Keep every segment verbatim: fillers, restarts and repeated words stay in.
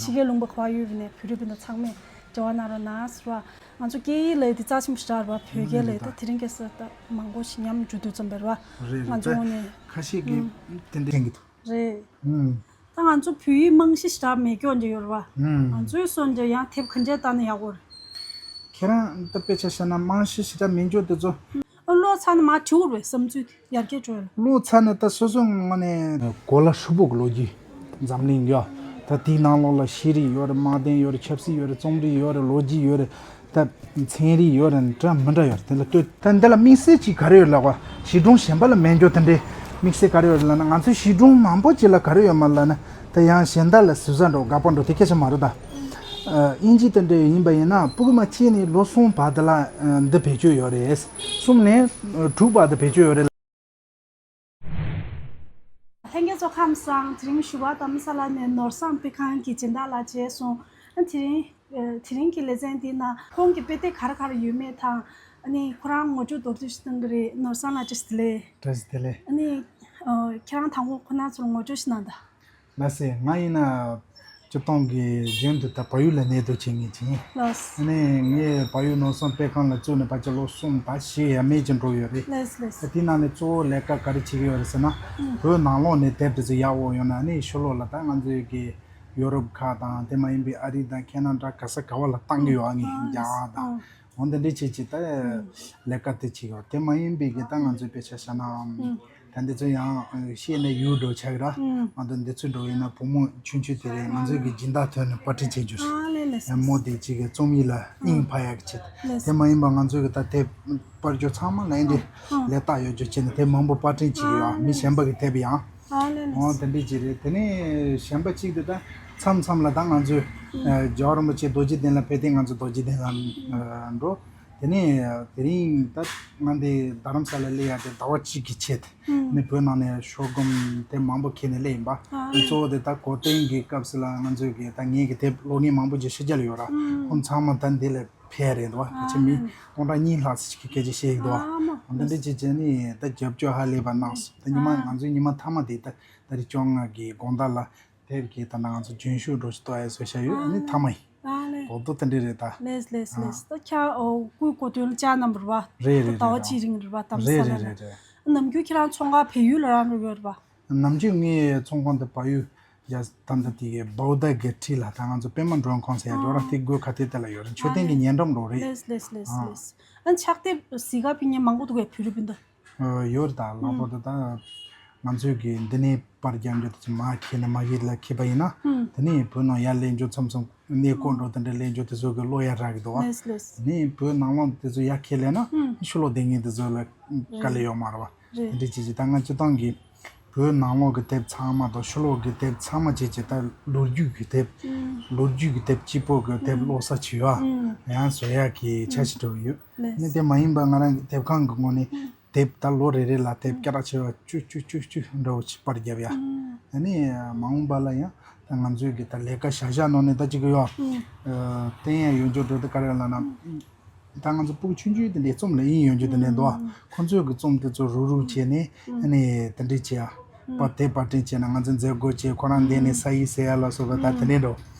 ཕྱི་རྒྱལ་ལུང་པ་ག་པར་ཡོད་པའི་ནས་བོད་རིགས་སྤུན་ཟླ་ཚང་མས་འབྲེལ་བ་གནང་རོགས་གནང་ཟེར་བ། ང་ཚོ་སྐད་ཡིག་ལབ་དེ་རྩ་ཆེན་པོ་ཞེ་དྲག་རེད་བ། བོད་སྐད་ལབ་ད་དེ་རིང་ཁ་སང་ད་མང་པོ་ཞིག་ཉམས་འགྲོ་དུས་ཙམ་པ་རེད་བ། རེད་རེད། ང་ཚོ་ད་ངོས་ནས་ཁ་ཤས་ཀྱིས་ཨུམ། དེ་འདྲ་མཁྱེན་གྱི་འདུག་རེད། ཨུམ། ད་ང་ཚོ་བོད་ཡིག་རྨང་གཞི་ཞེ་དྲག་མེད་སྐྱོ་འདྲ་ཡོད་རེད་བ། ཨུམ། ང་ཚོའི་སོན་འདྲ་ཡང་དེབ་ག་འདྲས་བཏང་ན་ཡག་པོ་རེད། ཁྱེད་རང་ད་དཔེ་ཆ་བཞག་ན་རྨང་གཞི་ཞེ་དྲག་མེད་འགྱོ་དེ་ཚོ། ཨ་ལོ་ཚ་ནས་མ་བྲིས་འོར་བའི་བསམ་ཚུལ་ཡར་རྒྱས་འགྲོ་ཡ་ལ། ལོ་ཚ་ནས་ད་སོ་སོ་ངོས་ནས་གོ་ལ་ཧྲིལ་པོ་གི་ལོ་རྒྱུས་འཛམ་གླིང་ཡོད། ད་དེའི་ནང་ལོགས་ལ་ཤེས་རིག་ཡོད་རེད། དམག་དོན་ཡོད་རེད། ཆབ་སྲིད་ཡོད་རེད། རྩོམ་རིག་ཡོད་རེད། ལོ་རྒྱུས་ཡོད་རེད། ད་ཚན་རིག་ཡོད་རེད། འདྲ་མི་འདྲ་ཡོད་རེད། དེ་ལ་ལྟོས་ད་འདི་ལ་དམིགས་བསལ་གྱི་ག་རེ་ཡོད་ལབ་པ་གཞིས་གྲོང་གཞན་པ་ལ་མེད་འགྱོ་དེ་འདྲའི་དམིགས་བསལ་ག་རེ་ཡོད་ལབ་ན། ང་ཚོའི་གཞིས་གྲོང་མང་པོ་ཅིག་ལ་ག་རེ་ཡོད་མ་ལབ་ན། ད་ཡང་གཞན་དག་ལ་ཟུར་ཟ་འགྲོ་དགའ་པོ་འགྲོ་དེ་སྐད་ཆ་མ་རེད་ད། ཨ། དབྱིན་ཇི་དེ་འདྲ་ཡིན་པ་ཡིན་ན་ཕྲུ་གུ་མ་སྐྱེས་ནས་ལོ་གསུམ་བར་དེ་ལ་འདི་བེད་སྤྱོད་ཡོད་རེད། གསུམ་ནས་དྲུག་བར་དུ་བེད་སྤྱོད་ཡོད་རེད། ལྷན་རྒྱས་ཚོ་ཁམས་བཟང་། དེ་རིང་བཞུགས་སྒར་རྡ་རམ་ས་ལ་ནས་ནོར་བཟང་དཔེ་ཁང་གི་སྦྱིན་བདག་ལགས་མཇལ་སོང་། ཨ། དེ་རིང་། ཨ། དེ་རིང་གི་ལེ་ཚན་འདི་ན་ཁོང་གི་དཔེ་དེབ་ག་རེ་ག་རེ་ཡོད་མེད་དང་། ཨ་ནི་ཁོ་རང་ངོ་སྤྲོད་མདོར་བསྡུས་ཤིག་གནང་གི་རེད། ནོར་བཟང་ལགས་བཀྲ་ཤིས་བདེ་ལེགས། བཀྲ་ཤིས་བདེ་ལེགས། ཨ་ནི། ཨ། ཁྱེད་རང་དང་པོ་ཁོ་ན་ཚོར་ངོ་སྤྲོད་ཤིག་གནང་དང་། ལགས་སེ། ང་ཡིན་ན་སྤྱིར་བཏང་གི་རྒྱུན་དུ་ད་བལ་ཡུལ་ལ་གནས་སྡོད་བྱེད་མཁན་ཅིག་ཡིན། ལགས། ཨ་ནི་ངས་བལ་ཡུལ་ནོར་བཟང་དཔེ་ཁང་ལ་བཙུགས་ནས་ཕལ་ཆེར་ལོ་གསུམ་ད་བཞི་ཡས་མས་ཅིག་འགྲོ་ཡོད་རེད། ལགས་ལགས། ཨ། དེའི་ནང་ནས་གཙོ་བོ་ལས་ཀ་ག་རེ་བྱེད་ཀྱི་ཡོད་རེད་ཟེར་ན། ཨུམ། བོད་ནང་ལོགས་ནས་དེབ་དེ་ཚོ་ཡག་པོ་ཡོང་ན། ཨ་ནི་ཕྱི་ལོགས་ལ་ད་ང་ཚོའི་གི་ཡོ་རོབ་ཁག་དང་དེ་མ་ཡིན་པའི་ཨ་རི་དང་ཁེ་ན་ཌ་ག་ས་ག་བ་ལ་བཏང་གི་ཡོད། ཨ། ངས་ཨ། རྒྱ་གར་དང་། ཨ། འོ་འདི་འདྲའི་བྱས་བྱས་ད་ལས་ཀ་དེ་བྱེད་ཀྱི་ཡོད། དེ་མ་ཡིན་པའི་གི་ད་ང་ཚོའི་དཔེ་ཆ་བཞག་ན། ཨ། ད་འདི་ཚོ་ཡང་བཤད་ན་ཡུལ་འགྲོ་ཆགས་ར། ཨ། ང་ཚོ་འདི་ཚོ་འགྲོ་ཡིན་ན་བུ་མོ་ཆུང་ཆུང་དེ་རེད། ང་ཚོའི་གི་སྦྱིན་བདག་ཐོན་ནས་པར་སྐྲུན་བྱེད་རྒྱུ་རེད། ཨ་ལེ་ལེ། ཡང་མོ་དེ་གཅིག་གི་རྩོམ་ཡིག་ལ་དབྱིངས་འཕར་ཡག་གི་ཆེད། ལེ། དེ་མ་ཡིན་པ་ང་ཚོའི་གི་ད་དེབ་པར་རྒྱུ་ཚང་མ་ལ་འདི་ལས་རྟགས་ཡོད་རྒྱུ་བྱས་ནས་དེབ་མང་པོ་པར་སྐྲུན་བྱེད་ཀྱི་ཡོད། ཨ་ལེ། མི་གཞན་པ་གི་དེབ་ཡང་། ཨ་ལེ་ལེ། འོ་དེ་འདྲ་ཅིག་རེད། དེ་ནས་གཞན་པ་གཅིག་དེ་ད་མཚམས་མཚམས་ལ་ད་ང་ཚོས། ཨ། རྒྱལ་བ་རིན་པོ་ཆེ་རྡོ་རྗེ་གདན་ལ་ཕེབས་དུས་ང་ཚོ་རྡོ་རྗེ་གདན་ལ། ཨ། འགྲོ། དེ་ནས་དེ་རིང་ད་ང་འདི་རྡ་རམ་ས་ལ་སླེབས་ཡག་དེ་ཟླ་བ་གཅིག་གི་ཆེད་དུ། ཨ། ནི་བོད་ནང་ནས་ཤོག་སྒམ་དེ་མང་པོ་འཁྱེར་ནས་སླེབས་ཡིན་པ། ཨ། ནི་གཙོ་བོ་དེ་ད་གོ་སྟོན་གྱི་སྐབས་སུ་ལ་ང་ཚོའི་གི་ད་ངེད་ཀྱི་དེབ་ཀློག་མཁན་མང་པོ་ཅིག་ཕྱི་རྒྱལ་ལ་ཡོད་ར། ཨ། ཁོང་ཚང་མ་ད་འདི་ལ་ཕེབས་རེད་འདུག་བ། ཕལ་ཆེར་མི་སྟོང་ཕྲག་གཉིས་ལྷག་ཙམ་ཞིག་གི་སྐད་ཆ་བཤད་ཀྱི་འདུག་བ། ཨ་མ། འོ་འདི་འདྲ་ཅིག་བྱས་ནས་ད་རྒྱབ་སྐྱོར་ཧ་ལས་པ་གནང་སོང་། ད་ཉི་མ། ཨ། ང་ཚོའི་ཉི་མ་མཐའ་མ་དེ་ད་ད་རེས་བཅོ་ལྔ་གི་དགོང་དག་ལ། དེབ་ཀྱི་ད་ནང་ང་ཚོ་རྒྱུན་ཞུགས་འགྲོ་ཞིག་གཏོང་ཡ་བཟོ་བྱ་ཡོད། ཨ་ནི་མཐའ་མ་ཡིན། ཨ་ལེ། རྡོག་རྡོག་དེ་འདྲ་རེད་ད། ལེས་ལེས་ལེས། ཨ། ད་ཁྱེད་ཨོ་སྐུའི་གོ་སྟོན་ལ་བཅར་གནང་བ་རེད་བ། རེད་རེད། ད་ཟླ་བ་རེད། གཅིག་རིང་རེད་བ། རྡ་རམ་ས་ལ་ལ། རེད་རེད་རེད། ནམ་རྒྱུན་ཁྱེད་རང་ཚོང་ཁང་བལ་ཡུལ་ལ་རང་རུ་ཡོད་རེད་བ། ནམ་རྒྱུན་ངའི་ཚོང་ཁང་དེ་བལ་ཡུལ་རྒྱ་ད་ལྟ་དེ་གའི་བོ་དྷ་གི་འཁྲིས་ལ་ད་ང་ཚོ་པད་མ་མགྲོན་ཁང་ཟེར་ཡ་ཡོད་ར། ཨ། དེ་སྒོའི་ཁ་ཐད་དེ་ལ་ཡོད་རེད། མཆོད་རྟེན་གྱི་ཉེ་འགྲམ་རོ་རེད། ལེས་ལེས་ལེས། ཨ། ལེས། ཨ། ཕྱག་དེབ་གཟིགས་ག་ཕེབས་མཁན་མང་པོ་འདུག་གས། བོད་རིགས་སྤུན་ཟླ། ཨ། ཡོད་རེད་ད། ལྷག་པར་དུ་ད་ང་ཚོའི་གི་འདི་ནས་པར་རྒྱག་རྒྱུ་དེ་ཚོ་མར་འཁྱེར་ནས་མར་གཞི་ལ་འཁྱེར་པ་ཡིན་ན། ཨུམ། དེ་ནས་བོད་ནང་ཡར་སླེབས་རྒྱུ་མཚམས་མཚམས་གནས་སྐོར་འགྲོ་དེ་འདྲ་སླེབས་རྒྱུ་དེ་ཚོ་གི་ཀློག་ཡ་རག་གི་འདུག་བ། ལེས་ལེས། དེ་ནས་བོད་ནང་ལོགས་དེ་ཚོ་ཡར་འཁྱེར་སླེབས་ན། ཨུམ། ཕྱི་ལོགས་བསྡད་མཁན་དེ་ཚོ་ལ་དཀའ་ལས་ཡོད་མ་རེད་བ། རེད། དེ་འདྲ་བྱས་བྱས་ད་ང་སྤྱིར་བཏང་གི་བོད་ནང་ལོགས་ཀྱི་དེབ་ཚང་མ་དང་ཕྱི་ལོགས་ཀྱི་དེབ་ཚང་མ་བྱས་བྱས་ད་ལོ་རྒྱུས་ཀྱི་དེབ། ཨུམ། ལོ་རྒྱུས་ཀྱི་དེབ་སྐྱིད་པོ་གི་དེབ། ཨུམ། ཀློག་ས་བྱས་བ། ཨུམ། ཡང་བཟོ་ཡག་གི་འཆར་གཞི་འདྲ་བོ་ཡོད། ལེས། ནི་དེ་མ་ཡིན་པ་ང་རང་གི་དེབ་ཁང་གི་ངོས་ནས། ཨུམ། དེབ་ད་ལོ་རེ་རེ་ལ་དེབ། ཨུམ། སྐད་གྲགས་ཆེ་བ་བཅུ་བཅུ་བཅུ་བཅུ་འདྲ་བོ་ཅིག་པར་བརྒྱབ་ཡ། ཨུམ། ཨ་ནི་མ་འོངས་པ་ལ་ཡང་ད་ང་ཚོའི་གི་ད་ལས་ཀ་བྱ་གཞག་ནང་ནས་ད་ཅིག་གི་ཡོད། ཨུམ། ཨ། བསྟན་ཡ་ཡོད་འཇོག་འགྲོ་དེ་ག་རེ་ལབ་ན། ཨུམ། ད་ང་ཚོ་སྤུ་གུ་ཆུང་ཆུང་དེ་འདྲའི་རྩོམ་ལ་དབྱིངས་ཡོད་འཇོག་དེ་འདྲ་འདུག་ཨ། ཨུམ། ཁོང་ཚོའི་གི་རྩོམ་དེ་ཚོ་རུག་རུག་བྱས་ནས། ཨུམ། ཨ་ནི་དེ་འདྲ་བྱས་ཡ། ཨུམ། པར་དེབ་པར་སྐྲུན་བྱས་ན་ང་ཚོ་མཛད་སྒོ་བྱས། ཁོ་རང་འདས་ནས། ཨུམ། ས་ཡིག་ཟེར་ཡ་ལ་སོགས་པ་ད། ཨུམ། དེ་འདྲ་འགྲོ།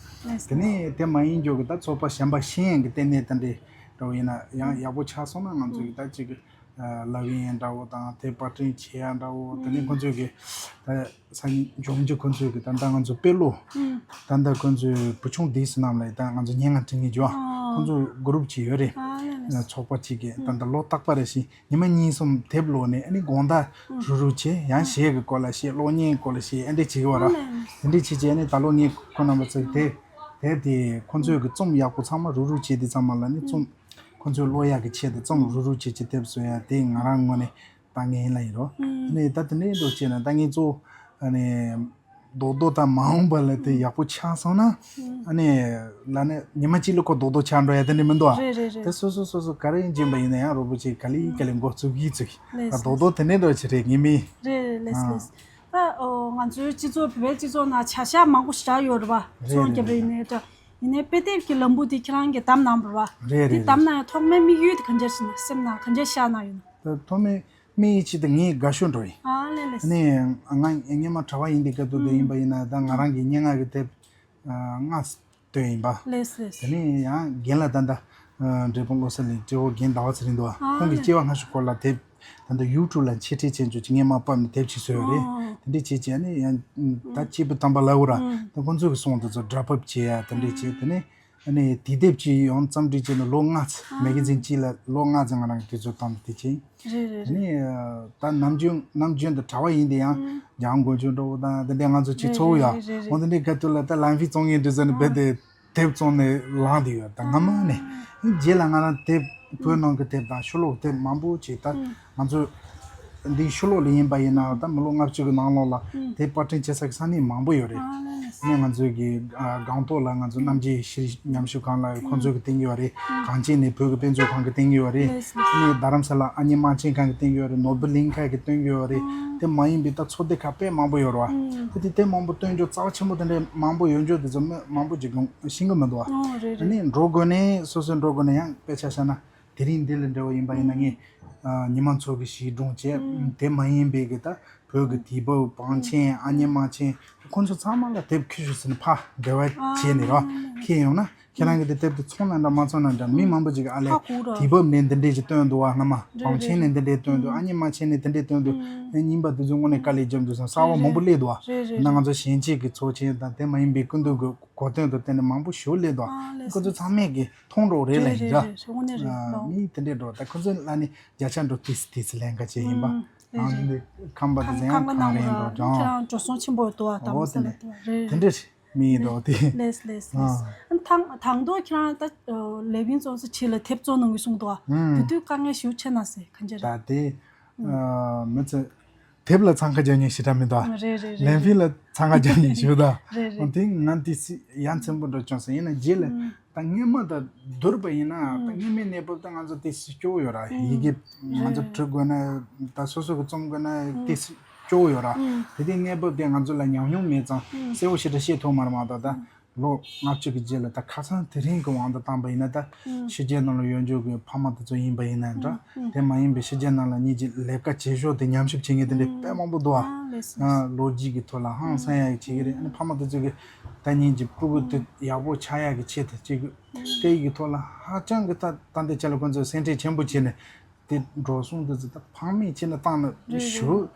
ལེས། དེ་ནས་དེ་མ་ཡིན་འཇོག་གི་ད་ཚོགས་པ་གཞན་པ་གཞན་ཡང་གི་ལྟེ་གནས་དེ་འདྲའི་འདྲ་བོ་ཡིན་ན་ཡང་ཡག་པོ་ཆགས་སོང་ན། ང་ཚོ་གི་ད་ཅིག་གི་ལབ་ཡིན་འདྲ་བོ་དང་། དེ་པར་སྐྲུན་བྱེད་ཡ་འདྲ་བོ། དེ་ནས་ཁོང་ཚོས་གི་ད་སང་ཉིན་འབྱུང་འགྱུར་ཁོང་ཚོས་གི་ད་ལྟ་ང་ཚོ་དཔེ་ཀློག་ད་ལྟ་ཁོང་ཚོས་བུ་ཆུང་དེ་ཚོ་རྣམས་ལ་ད་ང་ཚོ་སྙན་ངག་འབྲི་མཁན་བྱོས། ཨ། ཁོང་ཚོ་གུ་རུབ་ཅིག་ཡོད་རེད། ཨ་ལེ་ལེ། ཚོགས་པ་ཅིག་གི་ད་ལྟ་ལོ་རྟག་པ་རེ་བཞིན་ཉི་མ་གཉིས་གསུམ་དེབ་ཀློག་ནས། ཨ་ནི་དགོང་དག་རུ་རུ་བྱས། ཡང་གཞས་ཀྱི་སྐོར་ལ་བཤད། གློག་བརྙན་སྐོར་ལ་བཤད། ཨ་འདྲ་བྱེད་ཀྱི་བ་ར། ཨ་ལེ། དེ་འདྲ་བྱེད་བྱས་ནས་ད་ལོ་ངས་ཁོང་རྣམ་པ་ཚོ་དེ་དེབ་དེ་ཁོང་ཚོས་གི་རྩོམ་ཡག་པོ་ཚང་མ་རུ་རུ་བྱས་དེ་ཚང་མ་ལ་ནི་རྩོམ། ཁོང་ཚོས་ཀློག་ཡག་གི་ཆེད་དུ་རྩོམ་རུ་རུ་བྱེད་ཀྱི་དེབ་བཟོ་ཡ་དེ་ང་རང་ངོས་ནས་ད་ངའི་ལ་ཡིན་རོ། ཨ་ནི་ད་དེ་འདྲའི་འགྲོ་བྱས་ན་ད་ངས་གཙོ་བོ་ཨ་ནི་རྡོག་རྡོག་དང་མ་འོངས་པ་ལ་དེ་ཡག་པོ་ཆགས་སོང་ན། ཨ་ནི་ལ་ནི་ཉི་མ་གཅིག་ལ་ཁོ་རྡོག་རྡོག་ཆགས་འགྲོ་ཡ་དེ་འདྲ་མི་འདུག་ཨ། རེད་རེད་རེད། དེ་སོ་སོ་སོ་སོ་ག་རེ་ཡིན་ཅིན་པ་ཡིན་ན་ཡང་རོ་པོ་ཅིག་ག་ལེ་ག་ལེ་འགོ་བཙུགས་ཀྱི་བཙུགས་ཀྱི། ལེས། ད་རྡོག་རྡོག་དེ་འདྲའི་འགྲོ་བྱེད་རེད། ངས་མི། རེད་རེད། ལེས་ལེས། ད་ཨོ་ང་ཚོའི་སྤྱི་ཚོགས། བོད་པའི་སྤྱི་ཚོགས་ནང་བྱ་གཞག་མང་པོ་ཞེ་དྲག་ཡོད་རེད་བ། རེད་རེད་རེད། ཚོང་རྒྱབ་པ་ཡིན་ནའི་འདྲ། ཡིན་ནའི་དཔེ་དེབ་ཀྱི་ལམ་བུ་དེ་ཁྱེད་རང་གིས་བདམས་གནང་བ་རེད་བ། རེད་རེད་རེད། དེ་བདམས་ན་ཡང་ཐོག་མའི་དམིགས་ཡུལ་དེ་ག་འདྲ་ཞིག་ནས་སེམས་ནང་ག་འདྲ་ཤར་གནང་ཡོད་ན། ད་ཐོག་མའི་དམིགས་ཡུལ་ཆེད་དུ་ངས་དགའ་ཤོས་འགྲོ་ཡིན། ཨ་ལེ་ལེ། ནས་ང་སྔོན་མ་གྲྭ་པ་ཡིན་དུས་སྐབས་དུས་དེ་ཡིན་པ་ཡིན་ན་ད་ང་རང་གི་སྙན་ངག་གི་དེབ། ལྔ་བཏོན་ཡིན་པ། ལེས་ལེས། དེ་ནས་ཡང་རྒན་ལགས་ད་ལྟ་འབྲས་སྤུངས་བློ་གསལ་གླིང་སྤྲེའུ་རྒན་ཟླ་བ་ཚེ་རིང་འདུག་ཁོང་གིས་སྐྱེ་བ་སྔ་ཕྱི་སྐོར་ལ་དེབ་ད་ལྟ་ཡུ་ཊུབ་ལ་འཆད་ཁྲིད་བྱེད་རྒྱུ་ཅིག་ངས་མར་ཕབ་ནས་དེབ་ཅིག་བཟོས་ཡོད་རེད། དེ་འདྲས་བྱས་བྱས་ནས་ཡང་ད་སྐྱེས་བུ་དམ་པ་ལབ་དགོས་ར། ད་ཁོང་ཚོ་གི་གསུང་དེ་ཚོ་སྒྲ་ཕབ་བྱས་ཡ་དེ་འདྲས་བྱས། དེ་ནས་ཨ་ནི་དེབ་དེབ་ཅིག་ཡང་རྩོམ་སྒྲིག་བྱས་ནས་ལོ་ལྔ་ཙམ་མེ་ག་ཛིན་གཅིག་ལ་ལོ་ལྔ་ཙམ་ང་རང་གིས་དུས་ཚོད་བཏང་དེ་བྱས། རེད་རེད། དེ་ནས་ད་ནམ་རྒྱུན་ནམ་རྒྱུན་དུ་གྲྭ་པ་ཡིན་དེ་ཡང་འཇང་དགོན་ཆོས་འགྲོ་དང་དེ་འདྲའི་ང་ཚོ་ཅིག་ཚོགས་ཡ། འོ་དེ་འདྲའི་སྐབས་དུ་ལ་ད་ལམ་ཕི་བཙོང་ངེས་འདྲ་ཟེར་ནས་རྦད་དེ་དེབ་བཙོང་ནས་ལངས་དེ་ཡོད། ད་སྔ་མ་ནས་རྗེས་ལ་ང་རང་དེབ་བོད་ནང་གི་དེབ་དང་ཤོ་ལོག་དེབ་མང་པོ་ཅིག་ད་ང་ཚོ་འདི་ཤོ་ལོག་ལ་ཡིན་པ་ཡིན་ན་ད་མི་ལོ་ལྔ་བཅུ་གི་ནང་ལོགས་ལ་དེབ་པར་སྐྲུན་བྱེད་ས་གི་ས་གནས་མང་པོ་ཡོད་རེད། ནས་ང་ཚོའི་གི་སྒང་ཏོག་ལ་ང་ཚོ་རྣམ་རྒྱལ་ཤེས་རིག་ཉམས་ཞིབ་ཁང་ལ་ཁོང་ཚོས་གི་བསྟན་གྱི་ཡོད་རེད། གངས་ཅན་ནས་བོད་ཀྱི་དཔེ་མཛོད་ཁང་གི་བསྟན་གྱི་ཡོད་རེད། ནས་རྡ་རམ་ས་ལ་ཨ་མྱེས་དམག་ཆེན་ཁང་གི་བསྟན་གྱི་ཡོད་རེད། ནོར་བུ་གླིང་ཁ་གི་བསྟན་གྱི་ཡོད་རེད། དེ་མ་ཡིན་པའི་ད་ཚོགས་སྡེ་ཁག་དཔེ་མང་པོ་ཡོད་རེད་བ། དེ་དེ་དེབ་མང་པོ་བཏོན་རྒྱུ་རྩ་བ་ཆེན་པོ་དེ་འདྲའི་མང་པོ་ཡོད་རྒྱུ་དེ་ཚོ་མི་མང་པོ་ཅིག་གིས་ཤེས་ཀྱི་མི་འདུག་བ། ཨ་ནི་འགྲོ་དགོས་ནས་སོ་སོའི་འགྲོ་དགོས་ནས་ཡང་དཔེ་ཆ་བཞག་ན་དེ་རིང་འདི་ལ་འབྲེལ་བ་ཡིན་པ་ཡིན་ན་ངས་ཉི་མ་མཚོ་གི་ཞི་བའི་སྒྲུང་བྱས། དེ་མ་ཡིན་པའི་གི་ད་བོད་ཀྱི་དུས་བབ་བང་ཆེན་ཨ་མྱེས་དམག་ཆེན་ཁོང་ཚོ་ཚང་མ་ལ་དེབ་ཁྱེར་ཤོག་ཟེར་ནས་ཕར་འབྲེལ་བ་བྱས་ནས་ར་ཁྱེར་ཡོང་ན། ཁྱེད་རང་གིས་དེ་དེབ་དེ་ཚོང་ན་འདྲ་མ་ཚོང་ན་འདྲ་མི་མང་པོ་ཅིག་གིས་ཨ་ལས་དུས་བབ་ནས་འདི་འདྲས་ཅིག་བཏོན་འདུག་བ། སྔ་མ་བང་ཆེན་ནས་འདི་འདྲས་བཏོན་འདུག་ཨ་མྱེས་དམག་ཆེན་ནས་འདི་འདྲས་བཏོན་འདུག་ཨ་རྙིང་པ་དེ་ཚོ་དངོས་གནས་དཀའ་ལས་བརྒྱབ་འདུག་བསམ། གསར་བ་མང་པོ་སླེབས་འདུག་བ། ཡིན་ན་ང་ཚོ་གཞོན་སྐྱེས་ཀྱི་ཚོགས་ཆེན་དང་དེ་མ་ཡིན་པའི་སྐུ་མདུན་གྱི་གོ་སྟོན་དུ་བརྟེན་ནས་མང་པོ་ཞིག་སླེབས་འདུག་ཁོ་ཚོ་ཚང་མས་ཀྱི་མཐོང་འགྲོ་རེད་ལ་ཡིན་འདྲ། མི་དེ་འདྲས་འགྲོ་ད་ཁོ་ཚོ་ལ་ནི་བརྒྱ་ཆ་འགྲོ་ཏིས་ཏིས་ལེན་ག་བྱས་ཡིན་པ། རེད་རེད། ཁམས་པ་དེ་ཚོ་ཡང་ཁམས་པ་ནང་རེད་འགྲོ་ཀྱང་། ཁྱེད་རང་འགྲོ་སོང་ཆེན་པོ་འདུག་བ། དམ་ས་ལ་དེ་རེད། དེ་འདྲས་མི་ཡིན་འགྲོ་དེ། ལེས་ལེས་ལེས། ཨ་ནི་དང་དང་ཐོག་ཁྱེད་རང་ད་ལེ་བིན་ཙོང་ས་ཁྲི་ལ་དེབ་བཙོང་གནང་གི་གསུངས་འདུག་བ། དེ་དུས་དཀའ་ངལ་ཞེ་པོ་འཕྲད་ན་ཟེར་ག་འདྲ་རེད། ད་དེ་མི་ཚེ་དེབ་ལ་འཚང་ཁ་རྒྱག་མཁན་ཞེ་དྲག་མི་འདུག་བ། རེད་རེད་རེད། ལེ་བིན་ལ་འཚང་ཁ་རྒྱག་མཁན་ཞེ་པོ་འདུག་བ། རེད་རེད། དེ་ང་དེ་སི་ཡ་མཚན་པོ་འགྲོ་བྱུང་ཟེར་ཡིན་ན་རྗེས་ལ་ད་སྔོན་མ་ད་བསྡུར་བ་ཡིན་ན་ད་སྔོན་མའི་གནས་བབ་ད་ང་ཚོ་དེ་སི་སྐྱོ་བོ་ཡོད་ར། ཡི་གེ་ང་ཚོ་འབྲི་དགོས་ན་ད་སོ་སོ་གི་རྩོམ་དགོས་ན་དེ་སི་སྐྱོ་བོ་ཡོད་ར། དེ་དུས་གནས་བབ་དེ་ང་ཚོ་ལ་ཉམས་མྱོང་མེད་ཙང་གསལ་བོ་ཞེ་དྲག་ཤེས་ཐུབ་མ་རེད། མ་གཏོགས་ད་ལོ་ལྔ་བཅུ་གི་རྗེས་ལ་ད་ཁ་སང་དེ་རིང་གི་དབང་དུ་བཏང་པ་ཡིན་ན་ད་ཕྱི་རྒྱལ་ནང་ལ་ཡོད་འཇོག་གི་ཕ་མ་དེ་ཚོ་ཡིན་པ་ཡིན་ན་འདྲ། དེ་མ་ཡིན་པའི་ཕྱི་རྒྱལ་ནང་ལ་ཉིད་ཀྱི་ལས་ཀ་བྱེད་ཕྱོགས་དེ་ཉམས་ཞིབ་བྱེད་མཁན་དེ་འདྲ་དཔེ་མང་པོ་འདུག་ཨ། ལོ་རྒྱུས་ཀྱི་ཐོག་ལ་ཧང་སང་ཡ་ཡི་བྱེད་ཀྱི་རེད། ཨ་ནི་ཕ་མ་དེ་ཚོ་གི་ད་ཉིད་ཀྱི་སྤུ་གུ་དེ་ཡག་པོ་ཆགས་ཡ་གི་ཆེད་དུ་བྱེད་ཀྱི་དེ་ཡི་གི་ཐོག་ལ་ཧ་ཅང་གི་ད་ད་འདི་ཆ་ལ་ཁོ་ཚོས་སེམས་ཁྲལ་ཆེན་པོ་བྱས་ནས། དེ་འགྲོ་སོང་དེ་ཚོ་ད་ཕངས་མེད་བྱས་ནས་བཏང་ན་ཞུ།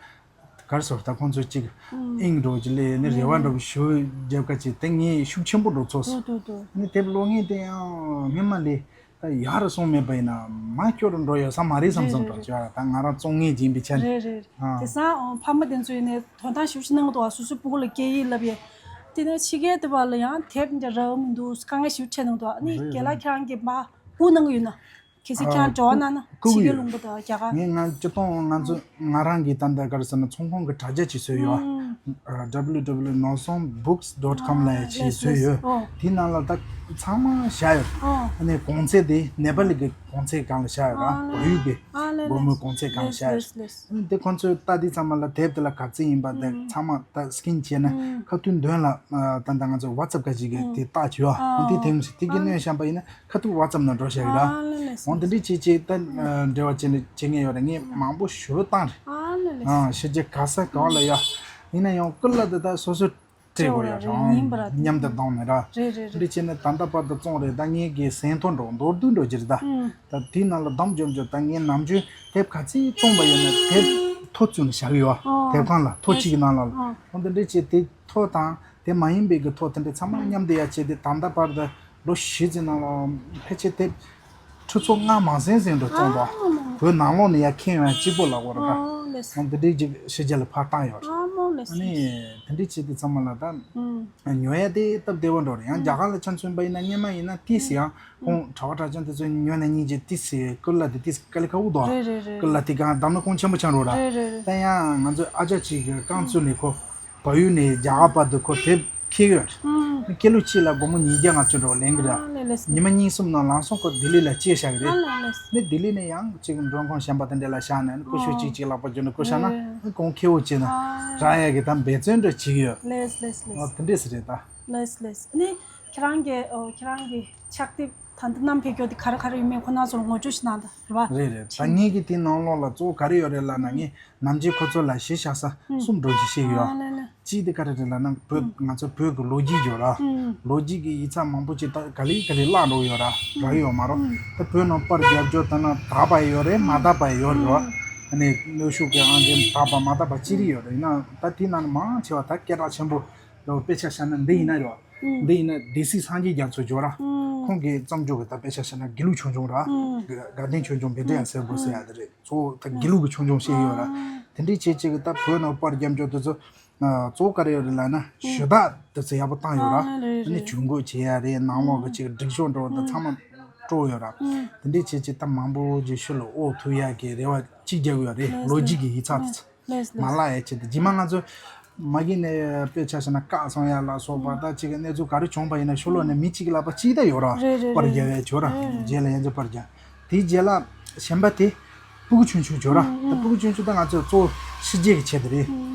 གར་སོར་ད་ཁོང་ཚོ་གཅིག་ཨིང་འགྲོ་གི་ལས་ནི་རེ་བ་འགྲོ་གི་ཞུ་རྒྱབ་ཀ་ཅིག་དེ་ངས་ཤུགས་ཆེན་པོ་འགྲོ་ཚོགས་སོ། ནི་དེབ་ཀློག་མཁན་དེ་ཡང་སྔོན་མ་ལས་ད་ཡག་རུ་སོང་མེད་པ་ཡིན་ན་མ་སྐྱོ་རུ་འགྲོ་ཡོད་ས་མ་རེད་བསམ་བསམ་འགྲོ་བྱ་ད་ང་རང་བཙོང་མཁན་ཅིག་ཡིན་པའི་ཆ་ནས། རེད་རེད། དེང་སང་ཕ་མ་དེ་ཚོ་ཡིན་ནས་དོན་དག་ཞུ་ཞུ་གནང་འདུག་བ། སོ་སོའི་སྤུ་གུ་ལ་སྐད་ཡིག་བསླབ་ཡས་དེ་ནས་ཕྱི་རྒྱལ་དེ་བ་ལ་ཡང་དེབ་འདི་རག་མི་འདུག་དཀའ་ངལ་ཞིག་འཕྲད་གནང་འདུག་ཨ་ནི་རྒན་ལགས་ཁྱེད་རང་གིས་མ་སྒུག་གནང་གི་ཡོད་ན། གལ་སྲིད་ཁྱེད་རང་འབྲེལ་བ་གནང་ན་ཕྱི་རྒྱལ་ལུང་པ་དང་རྒྱ་གར། ངས་ང་སྤྱི་སྟོང་ང་ཚོ་ང་རང་གི་ད་ལྟ་ག་རེ་ཟེར་ན་ཚོང་ཁང་གི་དྲ་རྒྱ་ཅིག་བཟོས་ཡོད། www nosom books dot com ལབ་ཡ་ཅིག་བཟོས་ཡོད། དེའི་ནང་ལ་ད་ཚང་མ་བཞག་ཡོད། ཨ་ནི་གོང་ཚད་དེ་ནེ་པ་ལི་གི་གོང་ཚད་སྒང་ལ་བཞག་ཡོད་ར། བལ་ཡུལ་གྱི་སྒོར་མོའི་གོང་ཚད་སྒང་ལ་བཞག་ཡོད། ཨ་ནི་དེ་ཁོང་ཚོས་ལྟ་དུས་ཚང་མ་ལ་དེབ་དེ་ལ་ག་ཚོད་ཡིན་པ་དེ་ཚང་མ་ད་སི་ཀིན་བྱས་ན་ཁ་ཐུག་མདུན་ལ་ད་ལྟ་ང་ཚོ་ཝ་ཙབ་ག་ཅིག་གི་དེ་བཏགས་བྱས་ཡོད། ཨ་ནི་དེ་དེ་མོ་ཞིག་དེ་གི་གནོན་བཤམས་པ་ཡིན་ན། ཁ་ཐུག་ཝ་ཙབ་ནང་འགྲོ་བཞག་གི་ར། འོ་འདི་འདྲའི་ཅིག་ཅིག་ད་འབྲེལ་བ་བྱས་ནས་བྱེད་མཁན་ཡོད་རེད། ངས་མང་པོ་ཞུ་བཏང་རེད། ཕྱི་རྒྱལ་ག་ས་ག་བ་ལ་ཡ། ཡིན་ན་ཡང་ཀུན་ལ་དེ་ད་སོ་སོ་སྤྲད་དགོས་ཡ་རང་མཉམ་དུ་བཏང་ནས་ར། འདི་བྱས་ནས་ད་ལྟ་བར་དུ་བཙོང་རེད། ད་ངས་གི་ཟན་ཐོ་འགྲོ་མདོར་བསྡུས་འགྲོ་གི་རེད་ད། ད་དེའི་ནང་ལ་འདམ་འཇོམ་འཇོམ་ད་ངས་ནམ་རྒྱུན་དེབ་ག་ཚོད་བཙོང་པ་ཡིན་ན་དེབ་ཐོ་བཙུགས་ནས་བཞག་གི་ཡོད། དེབ་ཁང་ལ་ཐོ་གཅིག་གི་ནང་ལ་ལ། འོ་འདི་འདྲའི་ཅིག་དེ། ཐོ་དང་དེ་མ་ཡིན་པའི་གི་ཐོ་དེ་འདྲ་ཚང་མ་མཉམ་དུ་ཡ་བྱས་ཏེ་ད་ལྟ་བར་དུ་ལོ་བཞི་ཙམ་ནང་ལ་ཕལ་ཆེར་དེ་ཁྲི་ཚོ་ལྔ་མང་ཟིན་ཟིན་འགྲོ་བཙོང་པ། བོད་ནང་ལོགས་ནས་ཡ་ཁྱེར་ཡོང་ཡ་གཅིག་པོ་ལ་འོར་ར། འོ་འདི་འདྲའི་ཅིག་ཕྱི་རྒྱལ་ལ་ཕར་བཏང་ཡོད་རེད། ཨ་ནི་དེ་འདྲའི་བྱས་ཏེ་ཚང་མ་ལ་ད་ཉོ་ཡ་དེ་སྟབས་བདེ་བོ་འགྲོ་རེད། ཡང་རྒྱ་གར་ལ་ཆ་མཚོན་པ་ཡིན་ན་སྔོན་མ་ཡིན་ན་ཏིས་ཡང་ཁོང་གྲྭ་པ་གྲྭ་རྐྱང་དེ་ཚོ་ཉོ་ན་གཉིས་ཀྱི་ཏིས་ཀུ་ལ་དེ་ཏིས་དཀའ་ལས་ཁག་པོ་འདུག་ཀུ་ལ་དེ་གང་བསྡམས་ན་ཁོང་ཆེན་པོ་ཆགས་འགྲོ་ར། ད་ཡང་ང་ཚོ་ཨ་ཅག་ཅིག་གི་རྐང་བཙུགས་ནས་ཁོ། བལ་ཡུལ་ནས་རྒྱ་གར་བར་དུ་ཁོ་དེབ་འཁྱེར་ཡོད་རེད། ཀི་ལོ་གཅིག་ལ་སྒོར་མོ་ཉིས་བརྒྱ་ལྔ་བཅུ་འགྲོ་ལེན་གི་རེད། ཉི་མ་གཉིས་གསུམ་ནང་ལམ་སང་ཁོ་ལྡི་ལི་ལ་སྐྱེལ་བཞག་གི་རེད། ནི་ལྡི་ལི་ནས་ཡང་ཅིག་མགྲོན་ཁང་གཞན་པ་དེ་འདྲ་ལ་བཞག་ནས་ནི་ཀུ་ཤུ་གཅིག་གཅིག་ལག་པ་བརྒྱུད་ནས་ཀུ་ཤ་ན་ནི་གོང་ཁེ་བོ་བྱས་ནས་རག་ཡ་གི་ད་འབད་བརྩོན་འདྲ་བྱེད་ཀྱི་ཡོད། ལེས་ལེས་ལེས། དེ་འདྲས་སེ་རེད་ད། ལེས་ལེས། ནི་ཁྱེད་རང་གི་ཁྱེད་རང་གི་ཕྱག་དེབ། ད་ལྟ་བསྣམས་ཕེབས་རྒྱུ་དེ་ག་རེ་ག་རེ་ཡོད་མེད་ཁོ་ན་ཚོར་ངོ་སྤྲོད་ཞིག་གནང་དང་རེད་བ། རེད་རེད། ད་ངེད་ཀྱི་དེ་ནང་ལོགས་ལ་གཙོ་བོ་ག་རེ་ཡོད་རེད་ལབ་ན། ངས་ནམ་རྒྱུན་ཁོ་ཚོ་ལ་གཞི་བཞག་ས་གསུམ་འགྲོ་གཞི་ཞིག་ཡོད། ཨ་ལེ་ལེ། གཅིག་དེ་ག་རེ་རེད་ལབ་ན། བོད་ང་ཚོ་བོད་ཀྱི་ལོ་རྒྱུས་ཡོད་ར། ལོ་རྒྱུས་ཀྱི་ཡིག་ཚགས་མང་པོ་ཅིག་ད་ག་ལེ་ག་ལེ་བརླག་འགྲོ་ཡོད་ར། རག་ཡོད་མ་རོ། ད་བོད་ནང་པར་རྒྱབ་སྐྱོར་ད་ན་དག་པ་ཡོད་རེད། མ་དག་པ་ཡོད་རེད་ར། ཨ་ནི་གནོན་ཤུགས་ཀྱི་ཨང་ཅན་དག་པ་མ་དག་པ་ཅི་རིགས་ཡོད་རེད། ཡིན་ན་ད་དེ་ནང་ནས་མང་ཆེ་བ་ད་སྐད་གྲགས་ཆེན་པོ་དཔེ་ཆ་བཞག་ན་འདི་ཡིན་ན་རེད་བ། འདི་ཡིན་ན་སྡེ་སྲིད་སངས་རྒྱས་རྒྱ་མཚོ་ཡོད་ར། ཁོང་གིས་བརྩམས་ཆོས་ཀྱི་ད་དཔེ་ཆ་བཞག་ན་དགེ་ལུགས་ཆོས་འབྱུང་ར། དགའ་ལྡན་ཆོས་འབྱུང་བཻ་ཌཱུརྱ་ཟེར་བོ་ཟེར་ཡ་དེ་རེད། གཙོ་བོ་ད་དགེ་ལུགས་ཀྱི་ཆོས་འབྱུང་བཤད་ཡོད་ར། དེ་འདྲའི་བྱས་བྱས་ཀྱི་ད་བོད་ནང་པར་རྒྱབ་སྐྱོར་དེ་ཚོ་གཙོ་བོ་ག་རེ་ཡོད་རེད་ལབ་ན། ཞུ་དག་དེ་ཚོ་ཡག་པོ་བཏང་ཡོད་ར། ཨ་ནི་ཇུས་འགོད་བྱེད་ཡ་རེད། ནང་ལོགས་ཀྱི་ཅིག་སྒྲིག་སྦྱོར་འགྲོ་བ་དང་ཚང་མ་སྤྲོ་ཡོད་ར། དེ་འདྲའི་བྱས་བྱས་ད་མང་པོ་ཅིག་ཤུལ་ལ་འོག་ཐུག་ཡ་གི་རེ་བ་ཅིག་རྒྱག་གི་ཡོད་རེད། ལོ་རྒྱུས་ཀྱི་ཡིག་ཚགས་དེ་ཚོ། ལགས་ལགས། མ་བརླག་ཡ་ཆེད་དུ། རྗེས་མ་ང་ཚོ་མ་གི་ནས་དཔེ་ཆ་བཞག་ན་བཀག་སོང་ཡ་ལ་སོགས་པ་ད་ཅིག་གི་གནས་ཚུལ་ག་རེ་བྱུང་པ་ཡིན་ན་ཤོ་ལོ་ནས་མི་གཅིག་ལ་པ་གཅིག་ད་ཡོད་ར། རེད་རེད་པར་རེད། རྒྱབ་ཡ་ཡོད་ར། རེད་རེད། རྗེས་ལ་ཡན་ཆད་པར་རྒྱབ། དེའི་རྗེས་ལ་གཞན་པ་དེ་སྤུ་གུ་ཆུང་ཆུང་ཡོད་ར། ད་སྤུ་གུ་ཆུང་ཆུང་ད་ང་ཚོ་གཙོ་བོ་ཕྱི་རྒྱལ་གྱི་ཆེད་དུ་རེད།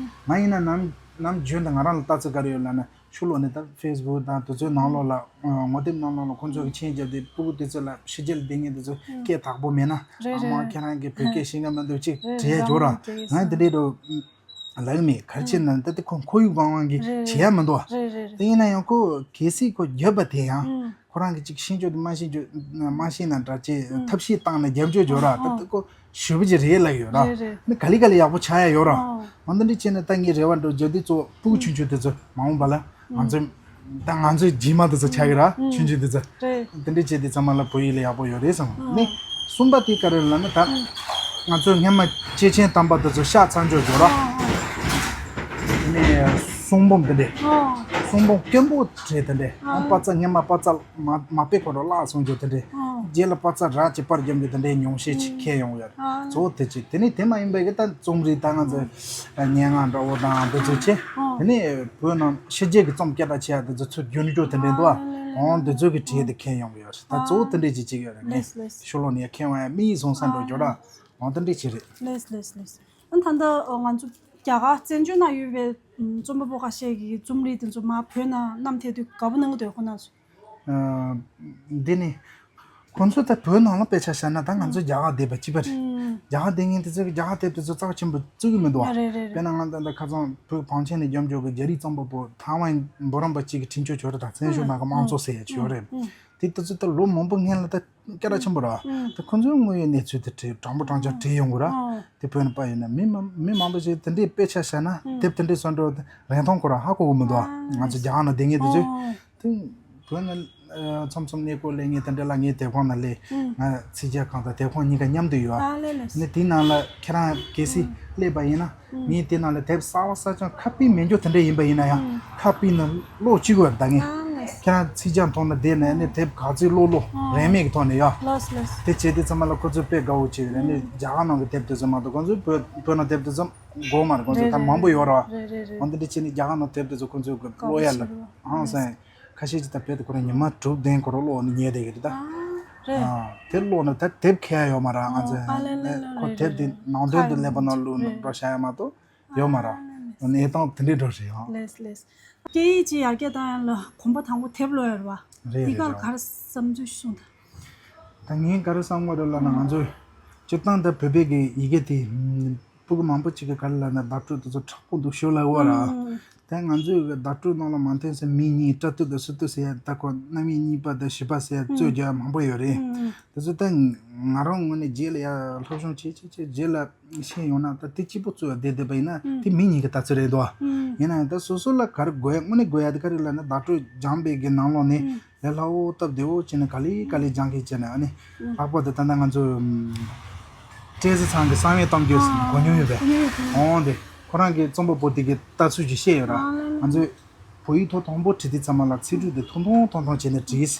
མ་ཡིན་ན་ནམ་ནམ་རྒྱུན་དུ་ང་རང་ལ་ལྟ་ཚུལ་ག་རེ་ཡོད་ལབ་ན། ཤོ་ལོ་ནས་ད་ཕེ་སི་བུག་དང་དེ་ཚོའི་ནང་ལོགས་ལ་ངོ་དེབ་ནང་ལོགས་ལ་ཁོང་ཚོ་གི་མཆན་བརྒྱབ་སྟེ་སྤུ་གུ་དེ་ཚོ་ལ་ཕྱི་རྒྱལ་སྡོད་མཁན་དེ་ཚོ་སྐད་དག་པོ་མེད་ན། རེད་ཨ་མ་རེད། ཁྱེད་རང་གིས་བོད་སྐད་ཤེས་ཀྱི་མི་འདུག་ཅིག་རེད། དྲི་ཡ་ཡོད་ར། རེད་ང་དེ་འདྲའི་འགྲོ་ལབ་ཀྱི་མེད། ག་རེ་བྱས་ན་ད་དེ་ཁོ་ཁོར་ཡུག་སྒང་སྒང་གི་རེད་བྱེད་ཡ་མི་འདུག་ཨ། རེད་རེད་རེད། དེ་ཡིན་ན་ཡང་ཁོ་གལ་སྲིད་ཁོ་བརྒྱབ་པ་དེ་ཡང་ཁོ་རང་གིས་ཅིག་ཤེས་རྒྱུ་དེ་མ་ཤེས་རྒྱུ་མ་ཤེས་ན་འདྲ་ཅེས་ཐབས་ཤེས་བཏང་ནས་རྒྱབ་སྐྱོར་ཡོད་ར། ད་དེ་ཁོ་ཞེ་པོ་ཅིག་རེད་ལབ་ཡོད་ར། རེད་རེད། ནི་ག་ལེ་ག་ལེ་ཡག་པོ་ཆགས་ཡ་ཡོད་ར། ཨོ། འོ་འདི་འདྲ་བྱས་ནས་ད་ངའི་རེ་བ་འདྲ་བརྒྱབ་དུས་གཙོ་བོ་སྤུ་གུ་ཆུང་ཆུང་དེ་ཚོ་མ་འོངས་པ་ལ་ང་ཚོའི་ད་ང་ཚོའི་རྗེས་མ་དེ་ཚོ་ཆགས་ཀྱི་ར། ཆུང་ཆུང་དེ་ཚོ། རེད། འདི་འདྲ་བྱས་དུས་ཚང་མ་ལ་བོད་ཡིག་ལ་ཡག་པོ་ཡོད་རེད་བསམ། ནི་གསུམ་པ་དེ་ག་རེ་ལབ་ན། ད་ང་ཚོ་སྔན་མ་སྐྱེས་ཆེན་དམ་པ་དེ་ཚོ་གཤེགས་ཚར་འཇོག་འཇོག་ར། ནི་གསུང་འབུམ་དེ་འདྲ། གསུང་འབུམ་སྐྱེན་པོ་བྲིས་དེ་འདྲ། ཨ་པ་ཙ་སྔན་མ་པ་ཙ་མ་མ་དཔེ་ཁོ་རང་བརླག་སོང་རྒྱུ་དེ་འདྲས། ཨོ། རྗེས་ལ་པ་ཙ་ར་ཅིག་པར་རྒྱབ་རྒྱུ་དེ་འདྲས་ཉུང་ཤས་ཅིག་ཨོ། ཁེལ་ཡོང་ཡོད་རེད། ཨོ། གཙོ་བོ་དེ་ཅིག་དེ་ནས་དེ་མ་ཡིན་པའི་གི་ད་རྩོམ་རིག་ད་ང་ཚོ་སྙན་ངག་འདྲ་བོ་དང་དེ་ཚོ་ཆེ། ཨོ། དེ་ནས་བོད་ནང་ཕྱི་རྒྱལ་གི་རྩོམ་སྐད་གྲགས་ཆེ་ཡ་དེ་ཚོ་ཚུར་བསྒྱུར་འགྲོ་དེ་འདྲས་འདུག་ཨ། ཨོ་ལེ་ལེ་ལེ། ཨོ་དེ་ཚོ་གི་གྲས་དེ་ཁེལ་ཡོང་གི་ཡོད་རེད། ད་གཙོ་བོ་དེ་འདྲས་ཅིག་ཅིག་ཡོད་རེད། ངས་ལེས་ལེས། ཤོ་ལོ་ནས་ཁེལ་བ་ཡ་མི་ཡིས་སོང་ས་འགྲོ་རྒྱུ་ར། ཨོ་དེ་འདྲས་ཅིག་རེད། ལེས་ལེས་ལེས། ཨ་ད་ལྟ་ང་ཚོ་རྒྱ་གར་བཙན་བྱོལ་ནང་ཡོད་པའི་རྩོམ་པ་པོ་ཁ་ཤས་ཀྱིས་རྩོམ་རིག་དེ་ཚོ་མར་བོད་ནང་བསྣམས་ཐེབས་དུས་དགའ་པོ་གནང་གི་འདུག་ཁོ་རང་ཚོ། ཨ། འདི་ནི་ཁོང་ཚོ་ད་བོད་ནང་ལ་དཔེ་ཆ་བཞག་ན་ད་ང་ཚོ་རྒྱ་གར་བསྡད་པ་གཅིག་པ་རེད། ཨུམ། རྒྱ་གར་བསྡད་མཁན་དེ་ཚོ་གིས་རྒྱ་གར་དེབ་དེ་ཚོ་རྩ་ཆེན་པོ་བརྩི་གི་མི་འདུག་ཨ། རེད་རེད་རེད། དཔེར་ན་ང་ད་ལྟ་ཁ་སང་བོད་གངས་ཅན་ནས་རྒྱབ་འཇོག་གི་རྒྱ་རིགས་རྩོམ་པ་པོ་ཐའེ་ཝན་འབུམ་རམས་པ་གཅིག་གིས་བྲིས་འཇོག་བྱས་རེད། ད་བཙན་བྱོལ་ནང་གི་དམངས་གཙོ་ཟེར་ཡ་ཅིག་ཡོད་རེད། ཨུམ། དེ་དེ་ཚོ་ད་ལོ་མང་པོ་སྔོན་ལ་ད་སྐད་གྲགས་ཆེན་པོ་ར། ཨུམ། ད་ཁོང་ཚོའི་དངོས་ཡོད་གནས་ཚུལ་དེ་བྲིས་དྲང་པོ་དྲང་བཞག་བྲིས་ཡོང་གི་ར། ཨོ། དེ་བོད་ནས་པ་ཡིན་ན་མི་མང་མི་མང་པོ་ཞིག་དེ་འདྲའི་དཔེ་ཆ་བཞག་ན། ཨུམ། དེབ་དེ་འདྲའི་བཟོ་འདྲ་རིན་ཐང་ཁོ་རང་ཧ་གོ་གི་མི་འདུག་ཨ། ཨ། ང་ཚོ་རྒྱ་གར་ནང་བསྡད་མཁན་དེ་ཚོས། ཨོ། དེ་བོད་ནས་མཚམས་མཚམས་གནས་སྐོར་སླེབས་མཁན་དེ་འདྲ་ལ་ངའི་དེབ་ཁང་ནང་སླེབས། ཨུམ། ང་ཚིག་ཇ་ཁང་དང་དེབ་ཁང་གཉིས་ཀ་མཉམ་དུ་ཡོད་ཨ། ཨ་ལེ་ལེ། ནི་དེའི་ནང་ལ་ཁྱེད་རང་གལ་སྲིད་ཨུམ། སླེབས་པ་ཡིན་ན། ཨུམ། ངས་དེ་ནང་ལ་དེབ་གསར་བ་གསར་རྐྱང་ཁ་པི་མེད་རྒྱུ་དེ་འདྲ་ཡིན་པ་ཡིན་ན་ཡང་། ཨུམ། ཁ་པི་ནང་ཀློག་བཅུག་གི་ཡོད་རེད་ད་ངས། ཨ་ལེ། ཁྱེད་རང་ཚིག་ཇ་འཐུང་ན་བསྡད་ནས་ནི་དེབ་ག་ཚོད་ཀློག་ཀློག་ཨོ། རིན་མེད་ཀྱི་ཐོག་ནས་ཡ། ལགས་ལགས། དེ་བྱས་དུས་ཚང་མ་ལ་ཁོ་ཚོས་དཔེ་དགའ་བོ་བྱས་ཡོད་རེད། ནི་ཨུམ། རྒྱ་གར་ནང་གི་དེབ་དེ་ཚོ་མ་གཏོགས་ཁོ་ཚོས་བོད་བོད་ནང་དེབ་དེ་ཚོ་དགོས་མ་རེད། ཁོ་ཚོ་རེད་ད་མང་པོ་ཡོད་རེད། རེད་རེད་རེད། འོ་འདི་འདྲ་བྱས་ནས་རྒྱ་གར་ནང་དེབ་དེ་ཚོ་ཁོ་ཚོས་ཀློག་ཡ་ལ། དགའ་བོ་བྱས་རེད། ཧང་སང་། ཁ་ཤས་ཀྱིས་ད་བོད་དུ་ཁོ་རང་ཉི་མ་དྲུག་བདུན་ཁོ་རང་ཀློག་ནས་ཉལ་བསྡད་ཀྱི་རེད་ད། ཨ། རེད། ཨ། དེ་ཀློག་ན་ད་དེབ་ཁེལ་ཡ་ཡོད་མ་རེད། ང་ཚོས། ཨོ། ཨ་ལེ་ལེ་ལེ། ཁོ་རེད་དེབ་དེ་རེད། ནང་དོན་དུ་སླེབས་པ་ནང་བླུགས་ནས་རེད། འགྲོ་བྱ་ཡ་མ་གཏོགས་ཡོད་མ་རེད། ཨ་ལེ་ལེ། གནས་སྟངས་དེ་འདྲའི་འགྲོ་བཞིན་ཡོད། ལེས་ལེས། སྐད་ཡིག་ཅིག་ཡར་རྒྱས་བཏང་ཡ་ལ་གོམ་པ་དང་པོ་དེབ་ཀློག་ཡ་རེད་བ། རེད་རེད། དེ་ག་རེད། ག་རེ་བསམ་ཚུལ་ཞིག་གསུངས་དང་། ད་ངས་ག་རེ་བསམ་གྱི་རེད་ལབ་ན། ང་ཚོས་སྤྱིར་བཏང་ད་བོད་པའི་གི་ཡི་གེ་དེ། སྤུ་གུ་མང་པོ་ཅིག་གིས་ག་རེ་ལབ་ན་བརྡ་སྤྲོད་དེ་ཚོ་དྲག་པོ་འདུག་ཤོད་ལབ་ཀྱི་ཡོད་རེད། ཨང་། ད་ང་ཚོའི་གི་བརྡ་སྤྲོད་ནང་ལ་མ་མཐུན་ས་མི་གཉིས་སྐྲ་གཏུབ་དང་སུ་གཏུབ་ཟེར་ཡ། ད་ཁོ་རྣམ་དབྱེ་གཉིས་པ་དང་བཞི་པ་ཟེར་ཡ་རྩོད་རྒྱག་ཡ་མང་པོ་ཡོད་རེད། ཨང་། དེ་ཚོ་ད་ང་རང་ངོས་ནས་རྗེས་ལ་ཡ་སློབ་སྦྱོང་བྱེད་བྱེད་བྱེད་རྗེས་ལ་ཤེས་ཡོང་ན། ད་དེ་གཅིག་པོ་རྩོད་ཡ་བསྡད་བསྡད་པ་ཡིན་ན། ཨང་། དེ་མི་གཉིས་ཀྱི་ལྟ་ཚུལ་རེད་འདུག་ཨང་། ཡིན་ན་ཡང་ད་སོ་སོ་ལ་ག་རེ་དགོས་ཡ། དངོས་གནས་དགོས་ཡ་དེ་ག་རེ་ལབ་ན། བརྡ་སྤྲོད་སྦྱངས་པའི་གི་ནང་ལོགས་ནས། ཨང་། ལས་སླ་བོ་སྟབས་བདེ་བོ་བྱས་ནས་ག་ལེ་ག་ལེ་སྦྱང་མཁན་བྱས་ནས། ཨ་ནི་ཨང་། ལྷག་པར་དུ་ད་ལྟ་ང་ཚོ་ཨམ་བཀྲས་བཟང་ཚང་གི་བསམ་ཡས་གཏམ་རྒྱུད་ཟེར། ཨང་། གོ་མྱོང་ཡོད་པས། གོ་མྱོང་ཡོད། གོ་མྱོང་ཡོད། འོང་དེ་ཁོ་རང་གི་རྩོམ་པ་པོ་དེ་གི་ལྟ་ཚུལ་ཅིག་བཤད་ཡོད་ར། ཨང་། ལགས་ལགས། ང་ཚོས་བོད་ཡིག་ཐོ་དང་པོ་བྲིས་དུས་ཚང་མ་ལ་ཚིག་འབྲུ་དེ་ཐུང་ཐུང་ཐུང་ཐུང་བྱས་ནས་བྲིས།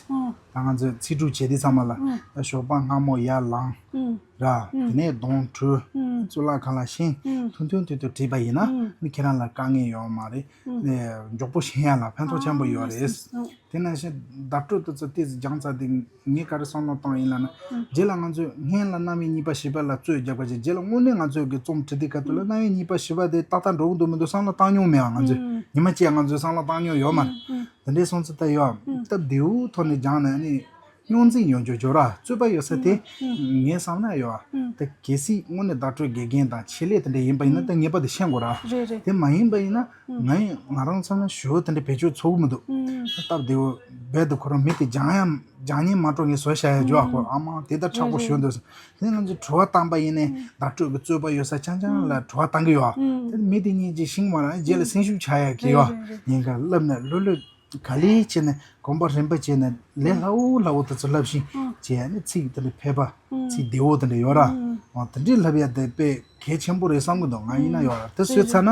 ཨང་། ད་ང་ཚོས་ཚིག་འབྲུ་བྱས་དུས་ཚང་མ་ལ། ཨང་། ཞོགས་པ་སྔ་མོ་ཡར་ལངས། ཨང་། ར། ཨང་། དེ་ནས་གདོང་བཀྲུས། ཨང་། གཙུག་ལག་ཁང་ལ་ཕྱིན། ཨང་། ཐུང་ཐུང་ཐུང་ཐུང་བྲིས་པ་ཡིན་ན། ཨང་། ནི་ཁྱེད་རང་ལ་དཀའ་ངལ་ཡོད་མ་རེད། ཨང་། ནས་མགྱོགས་པོ་ཤེས་ཡ་ལ་ཕན་ཐོགས་ཆེན་པོ་ཡོད་རེད། ཨང་། དེ་ནང་བཞིན་བརྡ་སྤྲོད་དེ་ཚོ་ཏོག་ཙམ་སྦྱངས་ཚར་དུས་ངས་ག་རེ་བསམ་བློ་བཏང་ཡིན་ལབ་ན། ཨང་། རྗེས་ལ་ང་ཚོས་སྔོན་ལ་རྣམ་དབྱེ་གཉིས་པ་བཞི་པ་ལ་རྩོད་རྒྱག་པ་བྱས། རྗེས་ལ་དངོས་གནས་ང་ཚོས་ཀྱི་རྩོམ་བྲིས་དུས་སྐབས་དེ་ལ། ཨང་། རྣམ་དབྱེ་གཉིས་པ་བཞི་པ་དེ་ཏག་ཏག་འགྲོ་གི་འདུག་མི་འདུག་བསམ་བློ་བཏང་མྱོང་མེད་ཨ། ང་ཚོས། ཨང་། ཉི་མ་གཅིག་ང་ཚོས་བསམ་བློ་བཏང་མྱོང་ཡོད་མ་རེད། ཨང་། དེ་འདྲའི་སོང་ཚེ་ད་ཡོད་ཨ། ཨང་། སྟབས་བདེ་བོའི་ཐོག་ནས་སྦྱངས་ནས་ནི། རྙོག་འཛིང་ཡོང་རྒྱུ་ཅིག་ཡོད་ར། རྩོད་པ་ཡོད་ས་དེ། ངའི་བསམ་ན་ཡོད་ཨ། ད་གལ་སྲིད་དངོས་གནས་བརྡ་སྤྲོད་དགེ་རྒན་དང་ཆེད་ལས་དེ་འདྲ་ཡིན་པ་ཡིན་ན་ད་ངེས་པར་དུ་ཤེས་དགོས་ར། རེད་རེད། དེ་མ་ཡིན་པ་ཡིན་ན་ང་ཡིན་ང་རང་བསམ་ན་ཞུ་བ་དེ་འདྲ་བེད་སྤྱོད་ཚུགས་མི་འདུག་སྟབས་བདེ་བོ་རྦད་དེ་ཁོ་རང་མི་དེ་སྦྱང་ཡ་སྦྱང་ཉན་མ་སྤྲོ་ངས་བཟོ་བྱ་ཡ་རྒྱུ་ཨ། ཁོ་ཨ་མ་དེ་ལྟར་མཁྲེགས་པོ་ཞུ་འདུག་དེ་ང་ཚོས་དྲི་བ་བཏང་པ་ཡིན་ནའི་བརྡ་སྤྲོད་ཀྱི་རྩོད་པ་ཡོད་ས་རྐྱང་རྐྱང་ལ་དྲི་བ་བཏང་གི་ཡོད་ཨ། དེ་མི་དེ་གཉིས་ཀྱིས་ཤེས་མ་ར་རྗེས་ལ་སེམས་ཤུགས་ཆག་ཡ་གི་ཡོད་ཨ། ཉེན་ཁ་བསླབ་ནས་ལྷོད་ལྷོད། ག་ལེ་བྱས་ནས་གོམ་པ་རིམ་པ་བྱས་ནས་ལས་སླ་བོ་སླ་བོ་དེ་ཚོ་བསླབ་ཤིང་བྱས་ནས་ཚིག་དེ་འདྲ་ཕལ་པ་ཚིག་བདེ་བོ་དེ་འདྲ་ཡོད་ར། འོ་དེ་འདྲའི་བསླབ་ཡ་དེ་དཔེ་གལ་ཆེན་པོ་རེད་བསམ་གི་འདུག་ང་ཡིན་ན་ཡོད་ར་དེ་བཟོས་ཚར་ན་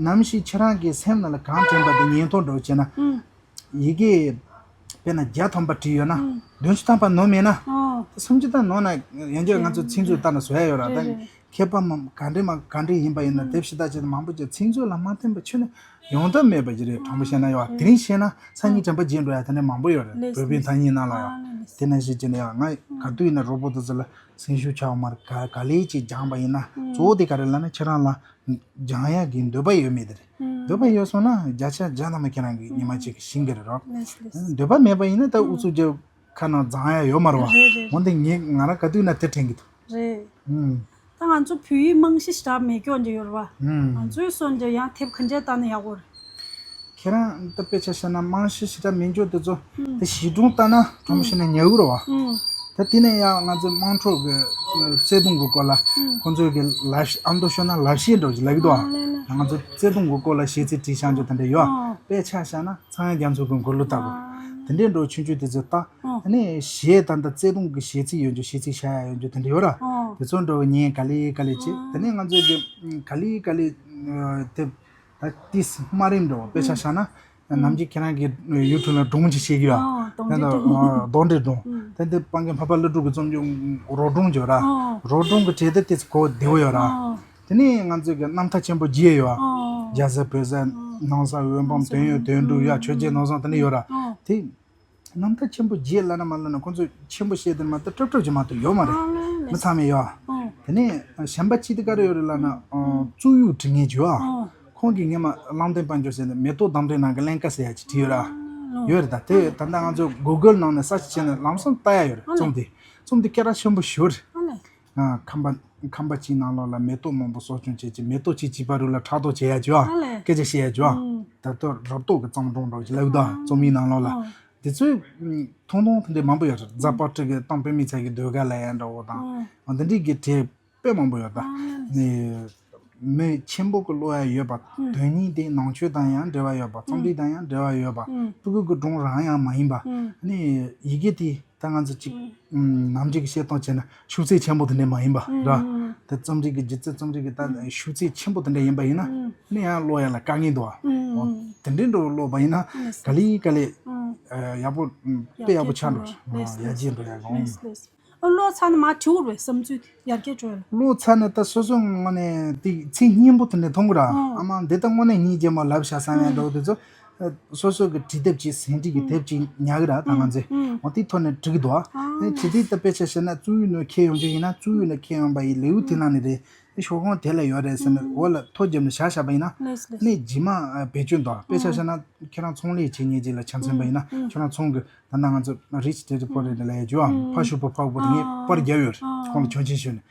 ནམ་ཞིག་ཁྱེད་རང་གི་སེམས་ནང་ལ་གང་དྲན་པ་དེ་ཉན་ཐོག་འགྲོ་བྱས་ན་ཡི་གེ་དཔེར་ན་བརྒྱ་ཐམ་པ་བྲིས་ཡོད་ན་བདུན་ཅུ་ཐམ་པ་ནོར་མེད་ན་སུམ་ཅུ་ཐམ་ནོར་ན་ཡང་བསྐྱར་ང་ཚོ་ཚིག་མཛོད་ལྟ་ན་བཟོ་ཡ་ཡོད་ར། ད་མཁས་པ་མ་ག་འདྲས་མ་ག་འདྲས་ཡིན་པ་ཡིན་ན་དེབ་ཕྱི་ལྟ་བྱེད་དུ་མང་པོ་ཅིག་ཚིག་མཛོད་ལ་མ་བརྟེན་པ་ཆོས་ནི་ཡོང་ཐབས་མེད་པ་ཅིག་རེད། དྲང་པོ་བཤད་ན་ཡོད་དེ་རིང་བཤད་ན་སང་ཉིན་དྲན་པ་བརྗེད་འགྲོ་ཡ་དེ་འདྲ་མང་པོ་ཡོད་རེད། བོད་པའི་ཐ་སྙད་ནང་ལ་ཡོད་དེ་ནང་བཞིན་བྱས་ན་ཡོད། ང་ག་དུས་ཡིན་ན་རོགས་པ་དེ་ཚོ་ལ་སེམས་ཤུགས་ཆག་མར་ག་ག་ལེ་ཅིག་སྦྱངས་པ་ཡིན་ན་གཙོ་བོ་དེ་ག་རེ་ལབ་ན་ཁྱེད་རང་ལ་སྦྱང་ཡ་གི་འདོད་པ་ཡོད་མེད་དེ་རེད། འདོད་པ་ཡོད་སོང་ན་བརྒྱ་ཆ་བརྒྱ་ཐམ་པ་ཁྱེད་རང་གི་ཉི་མ་གཅིག་གི་ཤེས་ཀྱི་རེད་རོ། འདོད་པ་མེད་པ་ཡིན་ན་ད་ཨུ་ཚུགས་རྒྱབ་ཁ་ནང་བརྫང་ཡ་ཡོད་མ་རེད་བ། རེད་རེད། འོན་ཏེ་ངས་ང་རང་ག་དུས་ན་དེ་དྲན་གྱི་འདུག་རེད། ཨུམ། ད་ང་ཚོ་བོད་ཡིག་རྨང་གཞི་ཞེ་དྲག་མེད་སྐྱོན་འདྲ་ཡོད་རེད་བ། ཨུམ། ང་ཚོའི་སོན་འདྲ་ཡང་དེབ་ག་འདྲས་བལྟ་ན་ཡག་པོ་རེད། ཁྱེད་རང་ད་དཔེ་ཆ་བཤད་ན་རྨང་གཞི་ཞེ་དྲག་མེད་སྐྱོན་དེ་ཚོ་ཨུམ། དེ་གཞི་གྲོང་ལྟ་ན་དྲང་པོ་བཤད་ན་ཉལ་གི་རེད་བ། ཨུམ། ད་དེ་ནས་ཡང་ང་ཚོའི་དམངས་ཁྲོད་ཀྱི་བརྩེ་དུང་གི་སྐོར་ལ་ཨུམ། ཁོང་ཚོའི་གི་ལབ་ཨ་མདོ་ཤོད་ན་ལབ་བཤད་འདྲ་བོ་ཅིག་ལབ་ཀྱི་འདུག་བ། ང་ཚོ་བརྩེ་དུང་གི་སྐོར་ལ་བཤད་ཚིག་བྲིས་བཞག་རྒྱུ་དེ་འདྲ་ཡོད། དཔེ་ཆ་བཞག་ན་ཚངས་དབྱངས་རྒྱ་མཚོ་གི་མགུར་གླུ་ལྟ་བུ། དེ་འདྲའི་འགྲོ་ཆུང་ཆུང་དེ་ཚོ་ལྟ། ཨ་ནི་གཞས་ད་ལྟ་བརྩེ་དུང་གི་གཞས་ཚིག་ཡོད་རྒྱུ་གཞས་ཚིག་བྱ་ཡ་ཡོད་རྒྱུ་དེ་འདྲ་ཡོད་ར། དེ་ཚོ་འགྲོ་ཉན་ག་ལེ་ག་ལེ་བྱེད་དེ་ནས་ང་ཚོའི་གི་ག་ལེ་ག་ལེ་དེ་ད་ཏིས་དམའ་རིམ་འགྲོ་དཔེ་ཆ་བཞག་ན་ནམ་རྒྱུན་ཁྱེད་རང་གི་ཡུ་ཊུབ་ལ་སྒྲུང་ཅིག་བཤད་གི་ཡོད། ཨ་དེ་ད་གདོན་འདྲེ་སྒྲུང་། དེ་འདི་སྤང་གི་འཕགས་པ་ཀླུ་སྒྲུབ་ཀྱི་རྩོམ་རྒྱུ་རོ་སྒྲུང་ཅིག་ཡོད་ར། རོ་སྒྲུང་གི་གྲས་དེ་ཏིས་གོ་བདེ་བོ་ཡོད་ར། དེ་ནས་ང་ཚོའི་གི་རྣམ་ཐར་ཆེན་པོ་བརྒྱད་ཡོད། རྒྱ་བཟའ་བོད་བཟའ་ནང་བཟའ་འོད་འབུམ་དོན་ཡོད་དོན་གྲུབ་ཡ་ཆོས་རྗེ་ནོར་བཟང་དེ་འདྲ་ཡོད་ར། དེ་རྣམ་ཐར་ཆེན་པོ་བརྒྱད་ལབ་ན་མ་ལབ་ན་ཁོང་ཚོས་ཆེན་པོ་བཤད་དེ་མ་གཏོགས་ཀྲབ་ཀྲབ་ཅིག་མ་གཏོགས་ཡོད་མ་རེད། མི་ཚང་མས་ཡོད། དེ་ནས་གཞན་པ་ཅིག་དེ་ག་རེ་ཡོད་རེད་ལབ་ན་གཙུག་གཡུ་འབྲི་མཁན་ཅིག་ཡོད། ཁོང་གིས་སྔོན་མ་གླང་མདུན་དཔལ་འབྱོར་ཟེར་ནས་མེ་ཏོག་དམ་སྦྲུལ་ནང་གི་ཀླན་ཀ་ཟེར་ཡ་ཅིག་བྲིས་ཡོད་ར། ཡོད་རེད། ད་དེ་ད་ལྟ་ང་ཚོ་གུ་གལ་ནང་ནས་སར་ཆི་བྱས་ནས་ལམ་སང་ལྟ་ཡ་ཡོད་རེད། རྩོམ་དེ་རྩོམ་དེ་སྐད་གྲགས་ཆེན་པོ་ཞེ་པོ་རེད། ཨ་ལས། ཨ་ཁམས་པ་ཁམས་པ་གཅིག་ནང་ལོགས་ལ་མེ་ཏོག་མང་པོ་གསོ་སྐྱོང་བྱེད་ཀྱི་མེ་ཏོག་གཅིག་གཅིག་པ་རུ་ལ་ཕྲག་དོག་བྱེད་ཡ་ཅོ། ཨ་ལས། སྐད་ཆ་བཤད་ཡ་ཅོ། ཨུམ། ད་ལྟ་རབ་རྟོག་གི་བརྩམས་སྒྲུང་འདྲ་བོ་ཅིག་ལབ་ཀྱི་འདུག་ཨ་རྩོམ་ཡིག་ནང་ལོགས་ལ། ཨ་དེ་ཚོའི་ཨུམ་ཐུང་ཐུང་དེ་འདྲའི་མང་པོ་ཡོད་རེད། རྫ་དཔལ་སྤྲུལ་གྱི་གཏམ་དཔེ་མི་ཚེ་གི་ཟློས་གར་ལབ་ཡ་འདྲ་བོ་དང་། ཨ་འདི་འདྲའི་གི་གྲས་དཔེ་མང་པོ་ཡོད་ད། ཨ་ནི་མི་ཆེན་པོ་གི་ཀློག་ཡ་ཡོད་པ། ཨུམ། དོན་སྙིང་དེ་ནང་ཆོས་དང་ཡང་འབྲེལ་བ་ཡོད་པ། རྩོམ་རིག་དང་ཡང་འབྲེལ་བ་ཡོད་པ། ཨུམ། སྤུ་གུ་གི་སྒྲུང་རང་ཡང་མ་ཡིན་པ། ཨུམ། ཨ་ནི་ཡི་གེ་དེ། ད་ང་ཚོ་གཅིག་ཨུམ། ནམ་རྒྱུན་གྱི་བཤད་སྟངས་བྱས་ན་ཤུགས་ཚད་ཆེན་པོ་དེ་འདྲ་མ་ཡིན་པ་ར། ཨུམ། དེ་རྩོམ་རིག་གི་སྒྱུ་རྩལ་རྩོམ་རིག་གི་ད་ཤུགས་ཚད་ཆེན་པོ་དེ་འདྲ་ཡིན་པ་ཡིན་ན་ཨུམ། ནི་ཡང་ཀློག་ཡ་ལ་དཀའ་ངལ་འདུག་བ། ཨུམ། འོ་དེ་འདྲའི་འགྲོ་ཀློག་པ་ཡིན་ན་ལེས། ག་ལེ་ག་ལེ་ཨུམ། ཡག་པོ་དཔེ་ཡག་པོ་ཆགས་འགྲོ་རེད། ལེས། ཡར་རྒྱས་འགྲོ་ཡ་གི་ཨུམ། ལེས་ལེས། ཨ་ཀློག་ཚར་ན་མར་བྲིས་དགོས་རེད་བསམ་ཚུལ་དེ་ཡར་རྒྱས་འགྲོ་ཡ་ལ། ཀློག་ཚར་ནས་ད་སོ་སོའི་ངོས་ནས་དེ་ཚིག་སྙན་པོ་དེ་འདྲ་མཐོང་གི་ར། ཨུམ། ཨ་མ་འདི་ད་དངོས་གནས་སྙིང་རྗེ་མོ་ལབ་བཞག་བསམ་ཡ་འདྲ་བོ་དེ་ཚོ། སོ་སོ་གི་བྲིས་དེབ་ཅིག་ཟིན་བྲིས་ཀྱི་དེབ་ཅིག་ཉར་གི་ར་ད་ང་ཚོས། ཨུམ། འོ་དེའི་ཐོག་ནས་འབྲི་གི་འདུག་ཨ་ནི་བྲིས་དེབ་ད་དཔེ་ཆ་བཤད་ན་གཙུག་གཡུ་ནས་ཁྱེར་ཡོང་རྒྱུ་ཡིན་ན་གཙུག་གཡུ་ནས་ཁྱེར་ཡོང་པ་ཡི་ལེའུ་དེ་ནང་ནས་རེད། དེ་ཤོག་གྲངས་དེ་ལ་ཡོད་རེད་ཟེར་ནས་འོ་ལ་ཐོ་བརྒྱབ་ནས་བཞག་བཞག་པ་ཡིན་ན། ལེས་ལེས། ཨ་ནི་རྗེས་མ་བེད་སྤྱོད་འདུག་དཔེ་ཆ་བཤད་ན་ཁྱེད་རང་ཚོང་ལས་བྱེད་མཁན་ཅིག་ལ་ཆ་མཚོན་པ་ཡིན་ན་ཁྱེད་རང་ཚོང་གི་ད་ལྟ་ང་ཚོ་Rich Dad Poor Dad་ལ་ཡ་ཇོ་ཨ་ཕ་ཤུ་པ་ཕ་བུ་དེ་ངས་པར་རྒྱབ་ཡོད་རེད། ཁོང་ལ་ཆོག་མཆན་ཞུས་ནས།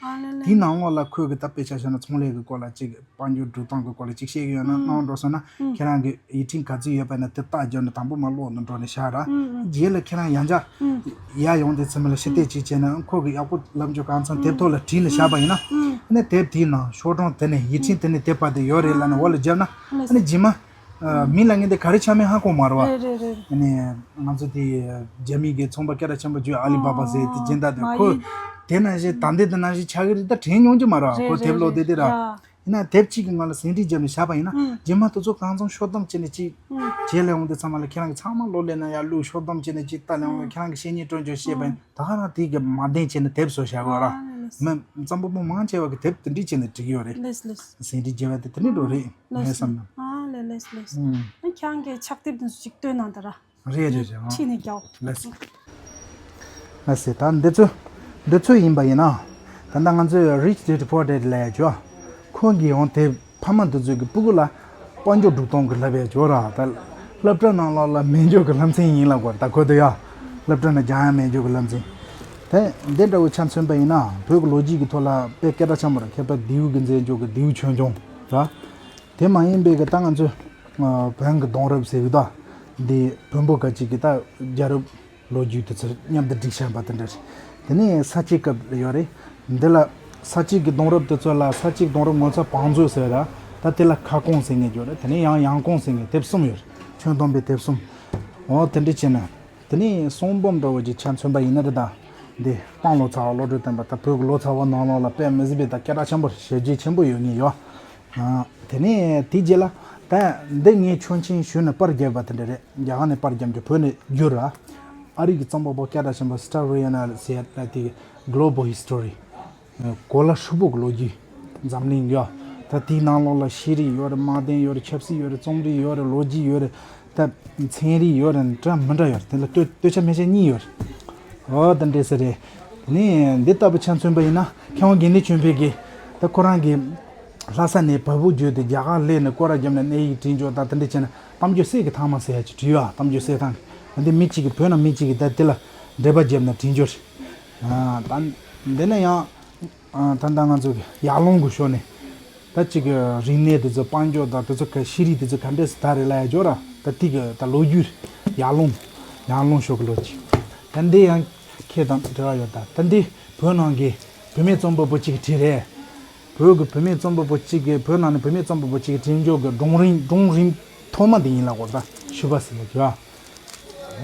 དེའི་ནང་ལོགས་ལ་ཁོས་གི་ད་དཔེ་ཆ་བཤད་ན་ཚོང་ལས་ཀྱི་སྐོར་ལ་ཅིག་དཔལ་འབྱོར་འགྲོ་སྟངས་ཀྱི་སྐོར་ལ་ཅིག་བཤད་གི་ཡོད་ན་གནང་འགྲོ་སོང་ན་ཁྱེད་རང་གི་ཡིག་ཕྲེང་ག་ཚོད་ཡོད་པ་ན་དེ་རྟགས་བརྒྱབ་ནས་དང་པོ་མ་ཀློག་ནས་འགྲོ་ནས་བཞག་ར། རྗེས་ལ་ཁྱེད་རང་ཡང་བསྐྱར་ཡར་ཡོང་དུས་ཚང་མ་ལ་ཞིབ་ལྟ་ཅིག་བྱས་ན་ཁོ་གི་ཡག་པོ་ལབ་རྒྱུ་གང་ཚང་དེབ་ཐོག་ལ་བྲིས་ནས་བཞག་པ་ཡིན་ན། ཨ་ནི་དེབ་དེའི་ནང་ཤོག་གྲངས་དེ་ནས་ཡིག་ཕྲེང་དེ་ནས་དེབ་པ་དེ་ཡོད་རེད་ལབ་ནས་འོག་ལ་བརྒྱབ་ན་ཨ་ནི་རྗེས་མ། མི་ལ་ངན་དེ་ག་རེ་ཆགས་མིན་ཧ་གོ་མ་རེད་བ། རེད་རེད་རེད། ཨ་ནི་ང་ཚོ་དེ་རྒྱ་མི་གི་ཚོང་པ་སྐད་གྲགས་ཆེན་པོ་བརྒྱུད་ཨ་ལི་བ་བ་ཟེར་དེ་སྦྱིན་བདག་དེ་ཁོ་དེ་ནང་བཞིན་ད་འདི་དེ་ནང་བཞིན་ཆགས་ཀྱི་རེད་ད་དྲན་མྱོང་གི་མ་རེད་བ་ཁོ་དེབ་ཀློག་བསྡད་དེ་ར། ཡིན་ན་དེབ་གཅིག་གི་ངང་ལ་ཟིན་བྲིས་བརྒྱབ་ནས་བཞག་པ་ཡིན་ན་རྗེས་མ་དེ་ཚོ་གང་ཚང་ཤོག་ཐམ་བྱས་ནས་ཅིག་བྱས་ལས་འོང་དུས་ཚང་མ་ལ་ཁྱེད་རང་གི་ཚང་མ་ལོ་ལས་ན་ཡར་བླུགས་ཤོག་ཐམ་བྱས་ནས་ཅིག་ལྟ་ལས་འོང་ཁྱེད་རང་གི་བཤེས་གཉེན་སྤྲོ་འཇོག་བཤད་པ་ཡིན་ད་ག་རང་དེ་གི་མ་བདེན་བྱས་ནས་དེབ་བཟོ་བཞག་གི་ར། མི་རྩོམ་པ་པོ་མང་ཆེ་བ་གི་དེབ་དེ་འདྲས་བྱས་ནས་བྲིས་ཀྱི་ཡོད་རེད། ཟིན་བྲིས་བརྒྱབ་པ་དེ་དེ་འདྲས་འགྲོ་རེད། ངས་བསམ་ན། ཨ་ལེ་ལེས་ལེས། ཨུམ། ཨ་ཁྱང་གི་ཕྱག་དེབ་དེ་ཚོ་ཅིག་སྟོན་གནང་དང་ར། རེད་རེད་རེད། ཨ། ཁྲིད་ནས་རྒྱག་ལེས། ལེས་སེ་ད་འདི་ཚོ། འདི་ཚོ་ཡིན་པ་ཡིན་ན། ད་ལྟ་ང་ཚོས་Rich Dad Poor Dad་ལབ་ཡ་ཅོ། ཁོང་གིས་ཡང་དེ་ཕ་མ་འདི་ཚོ་གི་སྤུ་གུ་ལ་དཔལ་འབྱོར་སྒྲུབ་སྟངས་ཀྱི་ལབ་ཡ་ཅོ་ར་ད། སློབ་གྲྭ་ནང་ལོགས་ལ་མེད་འཇོག་གི་ལམ་སེང་ཡིན་ལབ་དགོས་ད་ཁོ་དེ་ཡ། སློབ་གྲྭ་ནས་སྦྱང་ཡ་མེད་རྒྱུ་གི་སློབ་ཚན། དེ་འདི་འདྲ་བོ་ཆ་མཚོན་པ་ཡིན་ན་བོད་ཀྱི་ལོ་རྒྱུས་ཀྱི་ཐོག་ལ་དཔེ་སྐད་གྲགས་ཆེན་པོ་རེད། མཁས་པ་ལྡེའུ་གིས་མཛད་རྒྱུ་གི་ལྡེའུ་ཆོས་འབྱུང་ར། དེ་མ་ཡིན་པའི་གི་ད་ང་ཚོས་ཨ་བོན་གྱི་གདུང་རབས་ཟེར་གི་ད། འདི་བོན་པོ་ཁ་ཅིག་གི་ད་རྒྱལ་རབས་ལོ་རྒྱུས་དེ་ཚོ་མཉམ་དུ་བསྒྲིགས་བཞག་པ་དེ་འདྲ་རེད། དེ་ནས་ས་སྐྱའི་སྐབས་ཡོད་རེད། འདི་ལ་ས་སྐྱའི་གི་གདུང་རབས་དེ་ཚོ་ལ་ས་སྐྱའི་གདུང་རབས་ངོ་མཚར་བང་མཛོད་ཟེར་ར། ད་དེ་ལ་ཁ་སྐོང་ཟེར་མཁན་ཡོད་རེད། དེ་ནས་ཡང་ཡང་སྐོང་ཟེར་མཁན། དེབ་གསུམ་ཡོད་རེད། ཁྱོན་བསྡོམས་པའི་དེབ་གསུམ། འོ་དེ་འདྲ་བྱས་ན། དེ་ནས་གསུང་འབུམ་འདྲ་བོ་ཅིག་ཆ་མཚོན་པ་ཡིན་ན་རེད་ད། འདི་སྤང་ལོ་ཙཱ་བ་བློ་གྲོས་བསྟན་པ་ད་བོད་ཀྱི་ལོ་ཙཱ་བ་ནང་ལོགས་ལ་དཔེ་མི་སྲིད་པའི་ད་སྐད་གྲགས་ཆེན་པོ་རེད། ཞེ་རྒྱས་ཆེན་པོ་ཡོད་ངེས་ཡོད། ཨ། དེ་ནས་དེའི་རྗེས་ལ་ད་འདི་ངས་ཆོས་མཆན་ཞུས་ནས་པར་བརྒྱབ་པ་དེ་འདྲ་རེད། རྒྱ་གར་ནས་པར་བརྒྱབ་རྒྱུ་བོད་ནས་བསྒྱུར་ར། ཨ་རི་གི་རྩོམ་པ་པོ་སྐད་གྲགས་ཆེན་པོ་Star Riener ཟེར་ཡ་ད་དེ་གི་Global History། གོ་ལ་ཧྲིལ་པོ་གི་ལོ་རྒྱུས་འཛམ་གླིང་ཡོད། ད་དེའི་ནང་ལོགས་ལ་ཤེས་རིག་ཡོད་རེད། དམག་དོན་ཡོད་རེད། ཆབ་སྲིད་ཡོད་རེད། རྩོམ་རིག་ཡོད་རེད། ལོ་རྒྱུས་ཡོད་རེད། ད་ཚན་རིག་ཡོད་རེད། འདྲ་མི་འདྲ་ཡོད་རེད། དེ་ལ་སྟོད་སྟོད་ཆ་སྨད་ཆ་གཉིས་ཡོད་རེད། འོ་ད་འདྲས་ཟེར་རེད། དེ་ནས་འདི་ལྟ་བུ་ཆ་མཚོན་པ་ཡིན་ན་མཁས་དབང་དགེ་འདུན་ཆོས་འཕེལ་གྱིས་ད་ཁོ་རང་གི་ལྷ་ས་ནས་བལ་པོ་བརྒྱུད་དེ་རྒྱ་གར་སླེབས་ནས་སྐོར་ར་བརྒྱབ་ནས་གནས་ཡིག་བྲིས་འཇོག་ད་དེ་འདྲས་བྱས་ན་གཏམ་རྒྱུད་གསེར་གྱི་ཐང་མ་ཟེར་ཡ་ཅིག་བྲིས་ཡོད། གཏམ་རྒྱུད་གསེར་ཐང་། འདི་མི་གཅིག་གིས་བོད་ནང་མི་གཅིག་གིས་ད་དེ་ལ་འགྲེལ་པ་བརྒྱབ་ནས་བྲིས་འཇོག་རེད། ཨ། ད་འདི་ནས་ཡང་ཨ། ད་ལྟ་ང་ཚོ་གི་ཡར་ཀླུང་གི་ཕྱོགས་ནས་ད་ཅིག་གི་རིག་གནས་དེ་ཚོ་དཔལ་འབྱོར་དང་དེ་ཚོ་གི་ཤེས་རིག་དེ་ཚོ་ག་འདྲས་སུ་དར་རེད་ལབ་ཡ་འཇོག་ར། ད་དེ་གི་ད་ལོ་རྒྱུས་རེད། ཡར་ཀླུང་། ཡར་ཀླུང་ཕྱོགས་གི་ལོ་རྒྱུས། ད་འདི་ཡང་ཁྱེད་དང་འབྲེལ་བ་ཡོད། ད་ད་འདི་བོད་ནང་གི་བུད་མེད་རྩོམ་པ་པོ་གཅིག་གིས་བྲིས་རེད། བོད་ཀྱི་བུད་མེད་རྩོམ་པ་པོ་གཅིག་གིས། བོད་ནང་ནས་བུད་མེད་རྩོམ་པ་པོ་གཅིག་གིས་བྲིས་འཇོག་གི་སྒྲུང་རིང་སྒྲུང་རིང་ཐོག་མ་དེ་ཡིན་ལ་གོ། ད་ཞུ་བ་ཟེར་ལ་གྱུར་ཨ།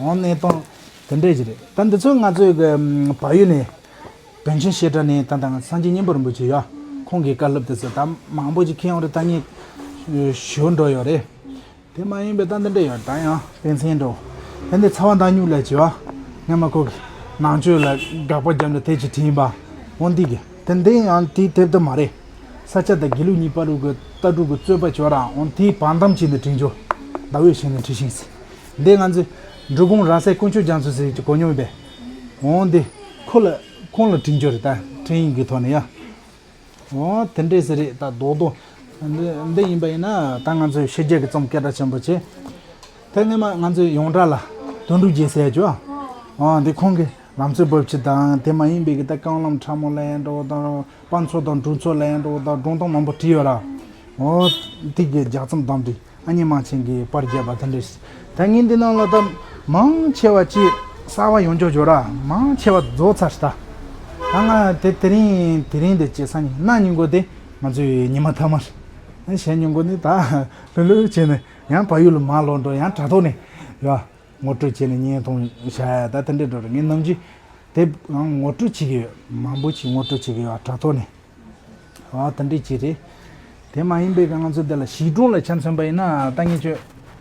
འོ་གནས་སྟངས་དེ་འདྲས་ཅིག་རེད། ད་འདི་ཚོ་ང་ཚོའི་གི་བལ་ཡུལ་ནས་པཎ་ཆེན་བཤད་གྲྭ་ནས་ད་ལྟ་སངས་རྒྱས་མཉན་པ་རིན་པོ་ཆེ་ཡོད། ཁོང་གི་བཀའ་སློབ་དེ་ཚོ་ད་མང་པོ་ཅིག་མཁྱེན་ཡོང་རེད། ད་ངས་ཞུ་འགྲོ་ཡོད་རེད། དེ་མ་ཡིན་པའི་ད་འདི་འདྲས་ཡོད། ད་ཡང་དཔེ་མཚོན་འགྲོ། ད་འདི་ཚ་བ་མདའ་སྨྱུག་ལ་བྱེད་བ། སྔན་མ་ཁོ་གི་ནང་ཆོས་ལ་དགག་པ་བརྒྱབ་ནས་དེབ་ཅིག་བྲིས་ཡིན་པ། འོ་འདི་གི་དེ་འདི་ཡང་དེའི་དེབ་དེ་མ་རེད། ས་སྐྱ་དང་དགེ་ལུགས་གཉིས་བར་གྱི་ལྟ་གྲུབ་ཀྱི་རྩོད་པ་བྱོས་ར། འོ་དེའི་བར་འདུམ་བྱས་ནས་བྲིས་འཇོག་ཟླ་འོད་བཞད་ནས་བྲིས་ཤིང་ཟེར། འདི་ང་ཚོའི་འབྲི་གུང་ར་སའི་དཀོན་མཆོག་རྒྱ་མཚོ་ཟེར་གྱི་གོ་མྱོང་ཡོད་པས། འོ་འདི་ཁོ་ལ་ཁོང་ལ་བྲིས་འཇོག་རེད། ད་འཕྲིན་ཡིག་གི་ཐོག་ནས་ཡ། འོ་དེ་འདྲས་ཟེར་རེད། ད་རྡོག་རྡོག་འདི་འདི་ཡིན་པ་ཡིན་ན་ད་ང་ཚོའི་ཕྱི་རྒྱལ་གྱི་རྩོམ་སྐད་གྲགས་ཆེན་པོ་བྱས། ད་སྔན་མ་ང་ཚོའི་ཡོངས་གྲགས་ལ་དོན་གྲུབ་རྒྱལ་ཟེར་ཡ་བྱོས། འོ་འདི་ཁོང་གིས་ལམ་སྲོལ་འབབ་ཆུ་དང་དེ་མ་ཡིན་པའི་གི་ད་རྐང་ལམ་ཁྲ་མོ་ལབ་ཡ་འདྲ་བོ་དང་། དཔའ་མཚོ་དང་འབྲུག་མཚོ་ལབ་ཡ་འདྲ་བོ་དང་། སྒྲུང་གཏམ་མང་པོ་བྲིས་ཡོད་ར། འོ་འདི་གི་ལྗགས་རྩོམ་དང་བྲིས། ཨ་མྱེས་མང་ཆེན་གྱིས་པར་བརྒྱབ་པ་དེ་འདྲས། ད་ངས་འདི་ནང་ལ་ད་མང་ཆེ་བ་ཅིག་གསར་པ་ཡོང་ཆོག་ཆོག་ར། མང་ཆེ་བ་རྫོགས་ཚར་ད། ད་ང་དེ་དེ་རིང་དེ་རིང་དེ་ཅེ་སང་ཉིན་གནངས་ཉིན་གོ་དེ་ང་ཚོའི་ཉི་མ་ཐ་མར། ཨ་གཞེས་ཉིན་གོ་ནི་ད་ལྷོད་ལྷོད་བྱས་ནས་ཡང་བལ་ཡུལ་ལ་མར་ལོག་འགྲོ། ཡང་དྲ་ཐོག་ནས་ཡ་ངོ་སྤྲོད་བྱས་ནས་བརྙན་ཐུང་བཞག་ཡ་ད་དེ་འདྲས་འགྲོ་རེད། ངས་ནམ་རྒྱུན་དེབ་ཡང་ངོ་སྤྲོད་བྱེད་ཀྱི་ཡོད། མང་པོ་ཅིག་ངོ་སྤྲོད་བྱེད་ཀྱི་ཡོད་དྲ་ཐོག་ནས། ཨ་དེ་འདྲས་ཅིག་རེད། དེ་མ་ཡིན་པའི་གི་ང་ཚོ་འདི་ལ་བྱིས་སྒྲུང་ལ་ཆ་མཚོན་པ་ཡིན་ན་ད་ངས་ཁྱོད་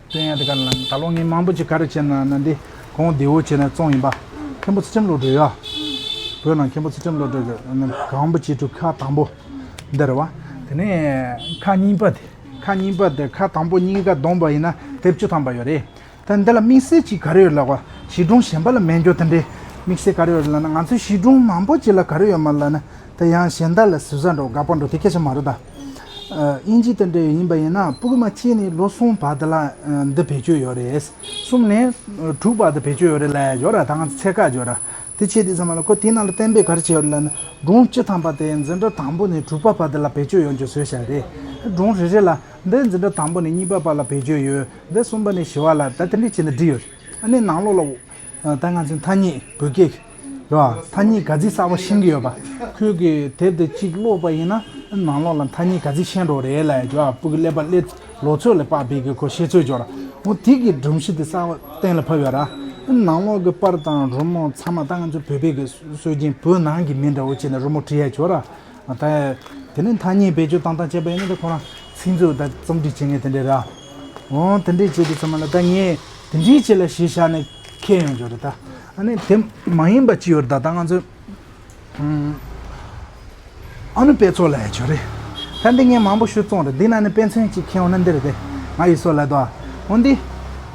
སྟོན་ཡ་དེ་ག་ལ་ད་ལོ་ངས་མང་པོ་ཅིག་ག་རེ་བྱས་ན་ན་འདི་གོང་བདེ་བོ་བྱས་ན་བཙོང་ཡིན་པ། མཁན་པོ་ཚུལ་ཁྲིམས་བློ་གྲོས་ཡ། བོད་ནང་མཁན་པོ་ཚུལ་ཁྲིམས་བློ་གྲོས་གི་གང་པོ་བྱེད་ཕྲུག་ཁག་དང་པོ་འདི་རེད་བ། དེ་ནས་ཁག་གཉིས་པ་དེ་ཁག་གཉིས་པ་དེ་ཁག་དང་པོ་གཉིས་ཀ་བསྡོམས་པ་ཡིན་ན་དེབ་བཅུ་ཐམ་པ་ཡོད་རེད། ད་འདི་ལ་དམིགས་བསལ་གྱིས་ག་རེ་ཡོད་ལབ་པ། བྱིས་སྒྲུང་གཞན་པ་ལ་མེད་འགྱོ་དེ་འདྲའི་དམིགས་བསལ་ག་རེ་ཡོད་ལབ་ན། ང་ཚོའི་བྱིས་སྒྲུང་མང་པོ་ཅིག་ལ་ག་རེ་ཡོད་མ་ལབ་ན། ད་ཡང་གཞན་དག་ལ་ཟུར་ཟ་འགྲོ་དགག་པ་འགྲོ་དེ་སྐད་ཆ་མ་རེད་ད། ཨ་དབྱིན་ཇི་དེ་འདྲ་ཡིན་པ་ཡིན་ན་ཕྲུ་གུ་མ་སྐྱེས་ནས་ལོ་གསུམ་བར་དུ་ལ་ཨ་འདི་བེད་སྤྱོད་ཡོད་རེད། གསུམ་ནས་ཨ་དྲུག་བར་དུ་བེད་སྤྱོད་ཡོད་རེད་ལབ་ཡ་ཡོད་ར། ད་ང་ཚོ་ཚད་བཀག་ཡོད་ར། དེ་བྱས་དུས་ཙམ་པ་ལ་ཁོ་དེའི་ནང་ལ་གཏན་འབེབས་ག་རེ་བྱས་ཡོད་ལབ་ན། སྒྲུང་བཅུ་ཐམ་པ་དེ་འཛིན་གྲྭ་དང་པོ་ནས་དྲུག་པ་བར་དུ་ལ་བེད་སྤྱོད་ཡོང་རྒྱུ་བཟོས་བཞག་རེད། སྒྲུང་རེ་རེ་ལ་འདི་འཛིན་གྲྭ་དང་པོ་ནས་གཉིས་པ་བར་ལ་བེད་སྤྱོད་ཡོད། འདི་གསུམ་པ་ནས་བཞི་པ་ལ་ད་དེ་འདྲས་བྱས་ནས་བྲིས་ཡོད། ཨ་ནི་ནང་ལོགས་ལ་ད་ང་ཚོའི་ཐ་སྙད་བོད་སྐད་ཡོད། ཐ་སྙད་ག་ཚོད་གསར་པ་ཤེས་ཀྱི་ཡོད་པ། ཁོས་གི་དེབ་དེ་གཅིག་ཀློག་པ་ཡིན་ན་ནང་ལོགས་ལ་ཐ་སྙད་ག་ཚོད་ཤེས་འགྲོ་རེད་ལབ་ཡ་ཡོད། ཕྲུ་གུ་ཀླད་པ་ཀླད་ལོ་ཚོད་ལ་དཔག་པའི་གི་ཁོ་ཤེས་ཚོད་ཡོད་ར། འོ་དེ་གི་སྒྲོམ་གཞི་དེ་གསར་པ་གཏན་ལ་ཕབ་ཡོད་ར། ནང་ལོགས་གི་པར་དང་རི་མོ་ཚང་མ་ད་ང་ཚོ་བོད་པའི་གི་སྲོལ་རྒྱུན་བོད་ནང་གི་མི་འདྲ་བོ་བྱས་ནས་རི་མོ་བྲིས་ཡ་ཡོད་ར། ད་དེ་ནས་ཐ་སྙད་བེད་སྤྱོད་བཏང་སྟངས་བྱས་པ་ཡིན་ན་ད་ཁོ་རང་ཚིག་མཛོད་ད་རྩོམ་སྒྲིག་བྱེད་མཁན་དེ་འདྲས་ར། འོ་དེ་འདྲས་བྱས་དུས་ཙམ་པ་ལ་ད་ངས་དེ་འདྲས་བྱས་ལ་གཞི་བཞག་ནས་ཁྱེར་ཡོང་རྒྱུ་རེད་ད། ཨ་ནི་དེ་མ་ཡིན་པ་ཅི་ཡོད་རེད་ད། ད་ང་ཚོས་ཨ་ནི་དཔེ་ཚོགས་ལ་ཡ་ཆོ་རེད། ད་འདི་ངས་མང་པོ་ཞུ་བཙོང་རེད། འདི་ན་ནི་དཔེ་མཚོན་གཅིག་ཁྱེར་ཡོང་ན་འདི་རེད་དེ། ང་ཡི་སོ་ལ་དོ། འོ་འདི་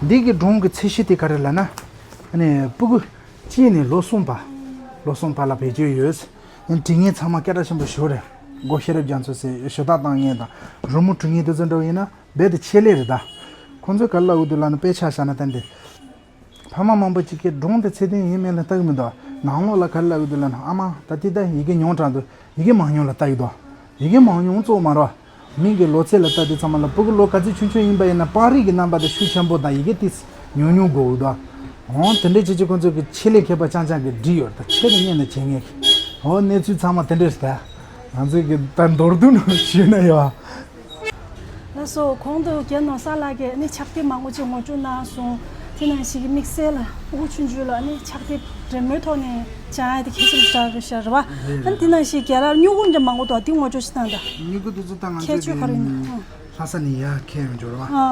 འདི་གི་སྒྲུང་གི་ཚད་གཞི་དེ་ག་རེ་ལབ་ན། ཨ་ནི་ཕྲུ་གུ་སྐྱེས་ནས་ལོ་གསུམ་པ། ལོ་གསུམ་པ་ལ་བེད་སྤྱོད་ཡོད། ཨ་ནི་དྲི་ངན་ཚང་མ་སྐད་གྲགས་ཆེན་པོ་ཞིག་རེད། སྒོ་ཤེས་རབ་རྒྱ་མཚོ་ཟེར་ཞུ་དག་བཏང་མཁན་དང་རི་མོ་འབྲི་མཁན་དེ་ཚོ་འདྲ་བོ་ཡིན་ན་རྦད་དེ་ཆེད་ལས་རེད་ད། ཁོང་ཚོས་ག་རེ་ལབ་ཀྱི་འདུག་ལབ་ན་དཔེ་ཆ་བཞག་ན་ད་འདི། ཕ་མ་མང་པོ་ཅིག་གིས་སྒྲུང་དེ་ཚད་ལྡན་ཡིན་མིན་ལ་ལྟ་གི་མི་འདུག་ནང་ལོགས་ལ་ག་རེ་ལབ་ཀྱི་འདུག་ལབ་ན། ཨ་མ་ད་ལྟའི་ད་ཡི་གེ་ཉུང་དྲགས་འདུག་ཡི་གེ་མང་ཉུང་ལ་ལྟ་གི་འདུག་ཡི་གེ་མང་ཉུང་གཙོ་བོ་མ་རེད། མི་གི་ལོ་ཚད་ལ་ལྟ་དུས་ཙམ་པ་ལ། བུ་གི་ལོ་ག་ཚོད་ཆུང་ཆུང་ཡིན་པ་ཡིན་ན་པར་རིས་ཀྱི་རྣམ་པ་དེ་ཤུགས་ཆེན་པོ་དང་ཡི་གེ་ཏིས་ཉུང་ཉུང་དགོས་འདུག་འོ་དེ་འདྲའི་བྱས་ཀྱི་ཁོང་ཚོ་གི་ཆེད་ལས་མཁས་པ་རྐྱང་རྐྱང་གིས་བྲིས་ཡོད་རེད། ད་ཆེད་དུ་གཉེར་ནས་བྱེད་མཁན་གྱི། འོ་གནས་ཚུལ་ཚང་མ་དེ་འདྲ་རེད། ད་ང་ཚོས་ཀྱི་ད་མདོར་བསྡུས་ནང་ཞུས་ན་ཡོད། ལགས་སོ། གོང་དུ་རྒན་ནོར་བཟང་ལགས་ཀྱིས་ནི་ཕྱག་དེབ་མང་པོ་ཅིག་ངོ་སྤྲོད་གནང་སོང་། དེ་ནང་བཞིན་གྱི་དམིགས་བསལ་ལ་ཨ་ཁུ་ཆུང་ཆུང་ལ་ནི་ཕྱག་དེབ་འབྲེལ་མོལ་ཐོག་ནས་སྦྱང་ཡ་དེ་གལ་ཆེན་པོ་ཞིག་རེད་ཤག་རེད་བ། རེད། ཨ་ནི་དེ་ནང་བཞིན་རྒན་ལགས་སྨྱུ་གུ་འདྲ་མང་པོ་འདུག་དེ་ངོ་སྤྲོད་ཅིག་གནང་དང་། སྨྱུ་གུ་དེ་ཚོ་ད་ང་ཁྱད་ཚོད་ག་རེ་ཡིན་ན། ལྷ་ས་ནས་ཡར་འཁྱེར་ཡོང་འབྱོར་བ། ཨ་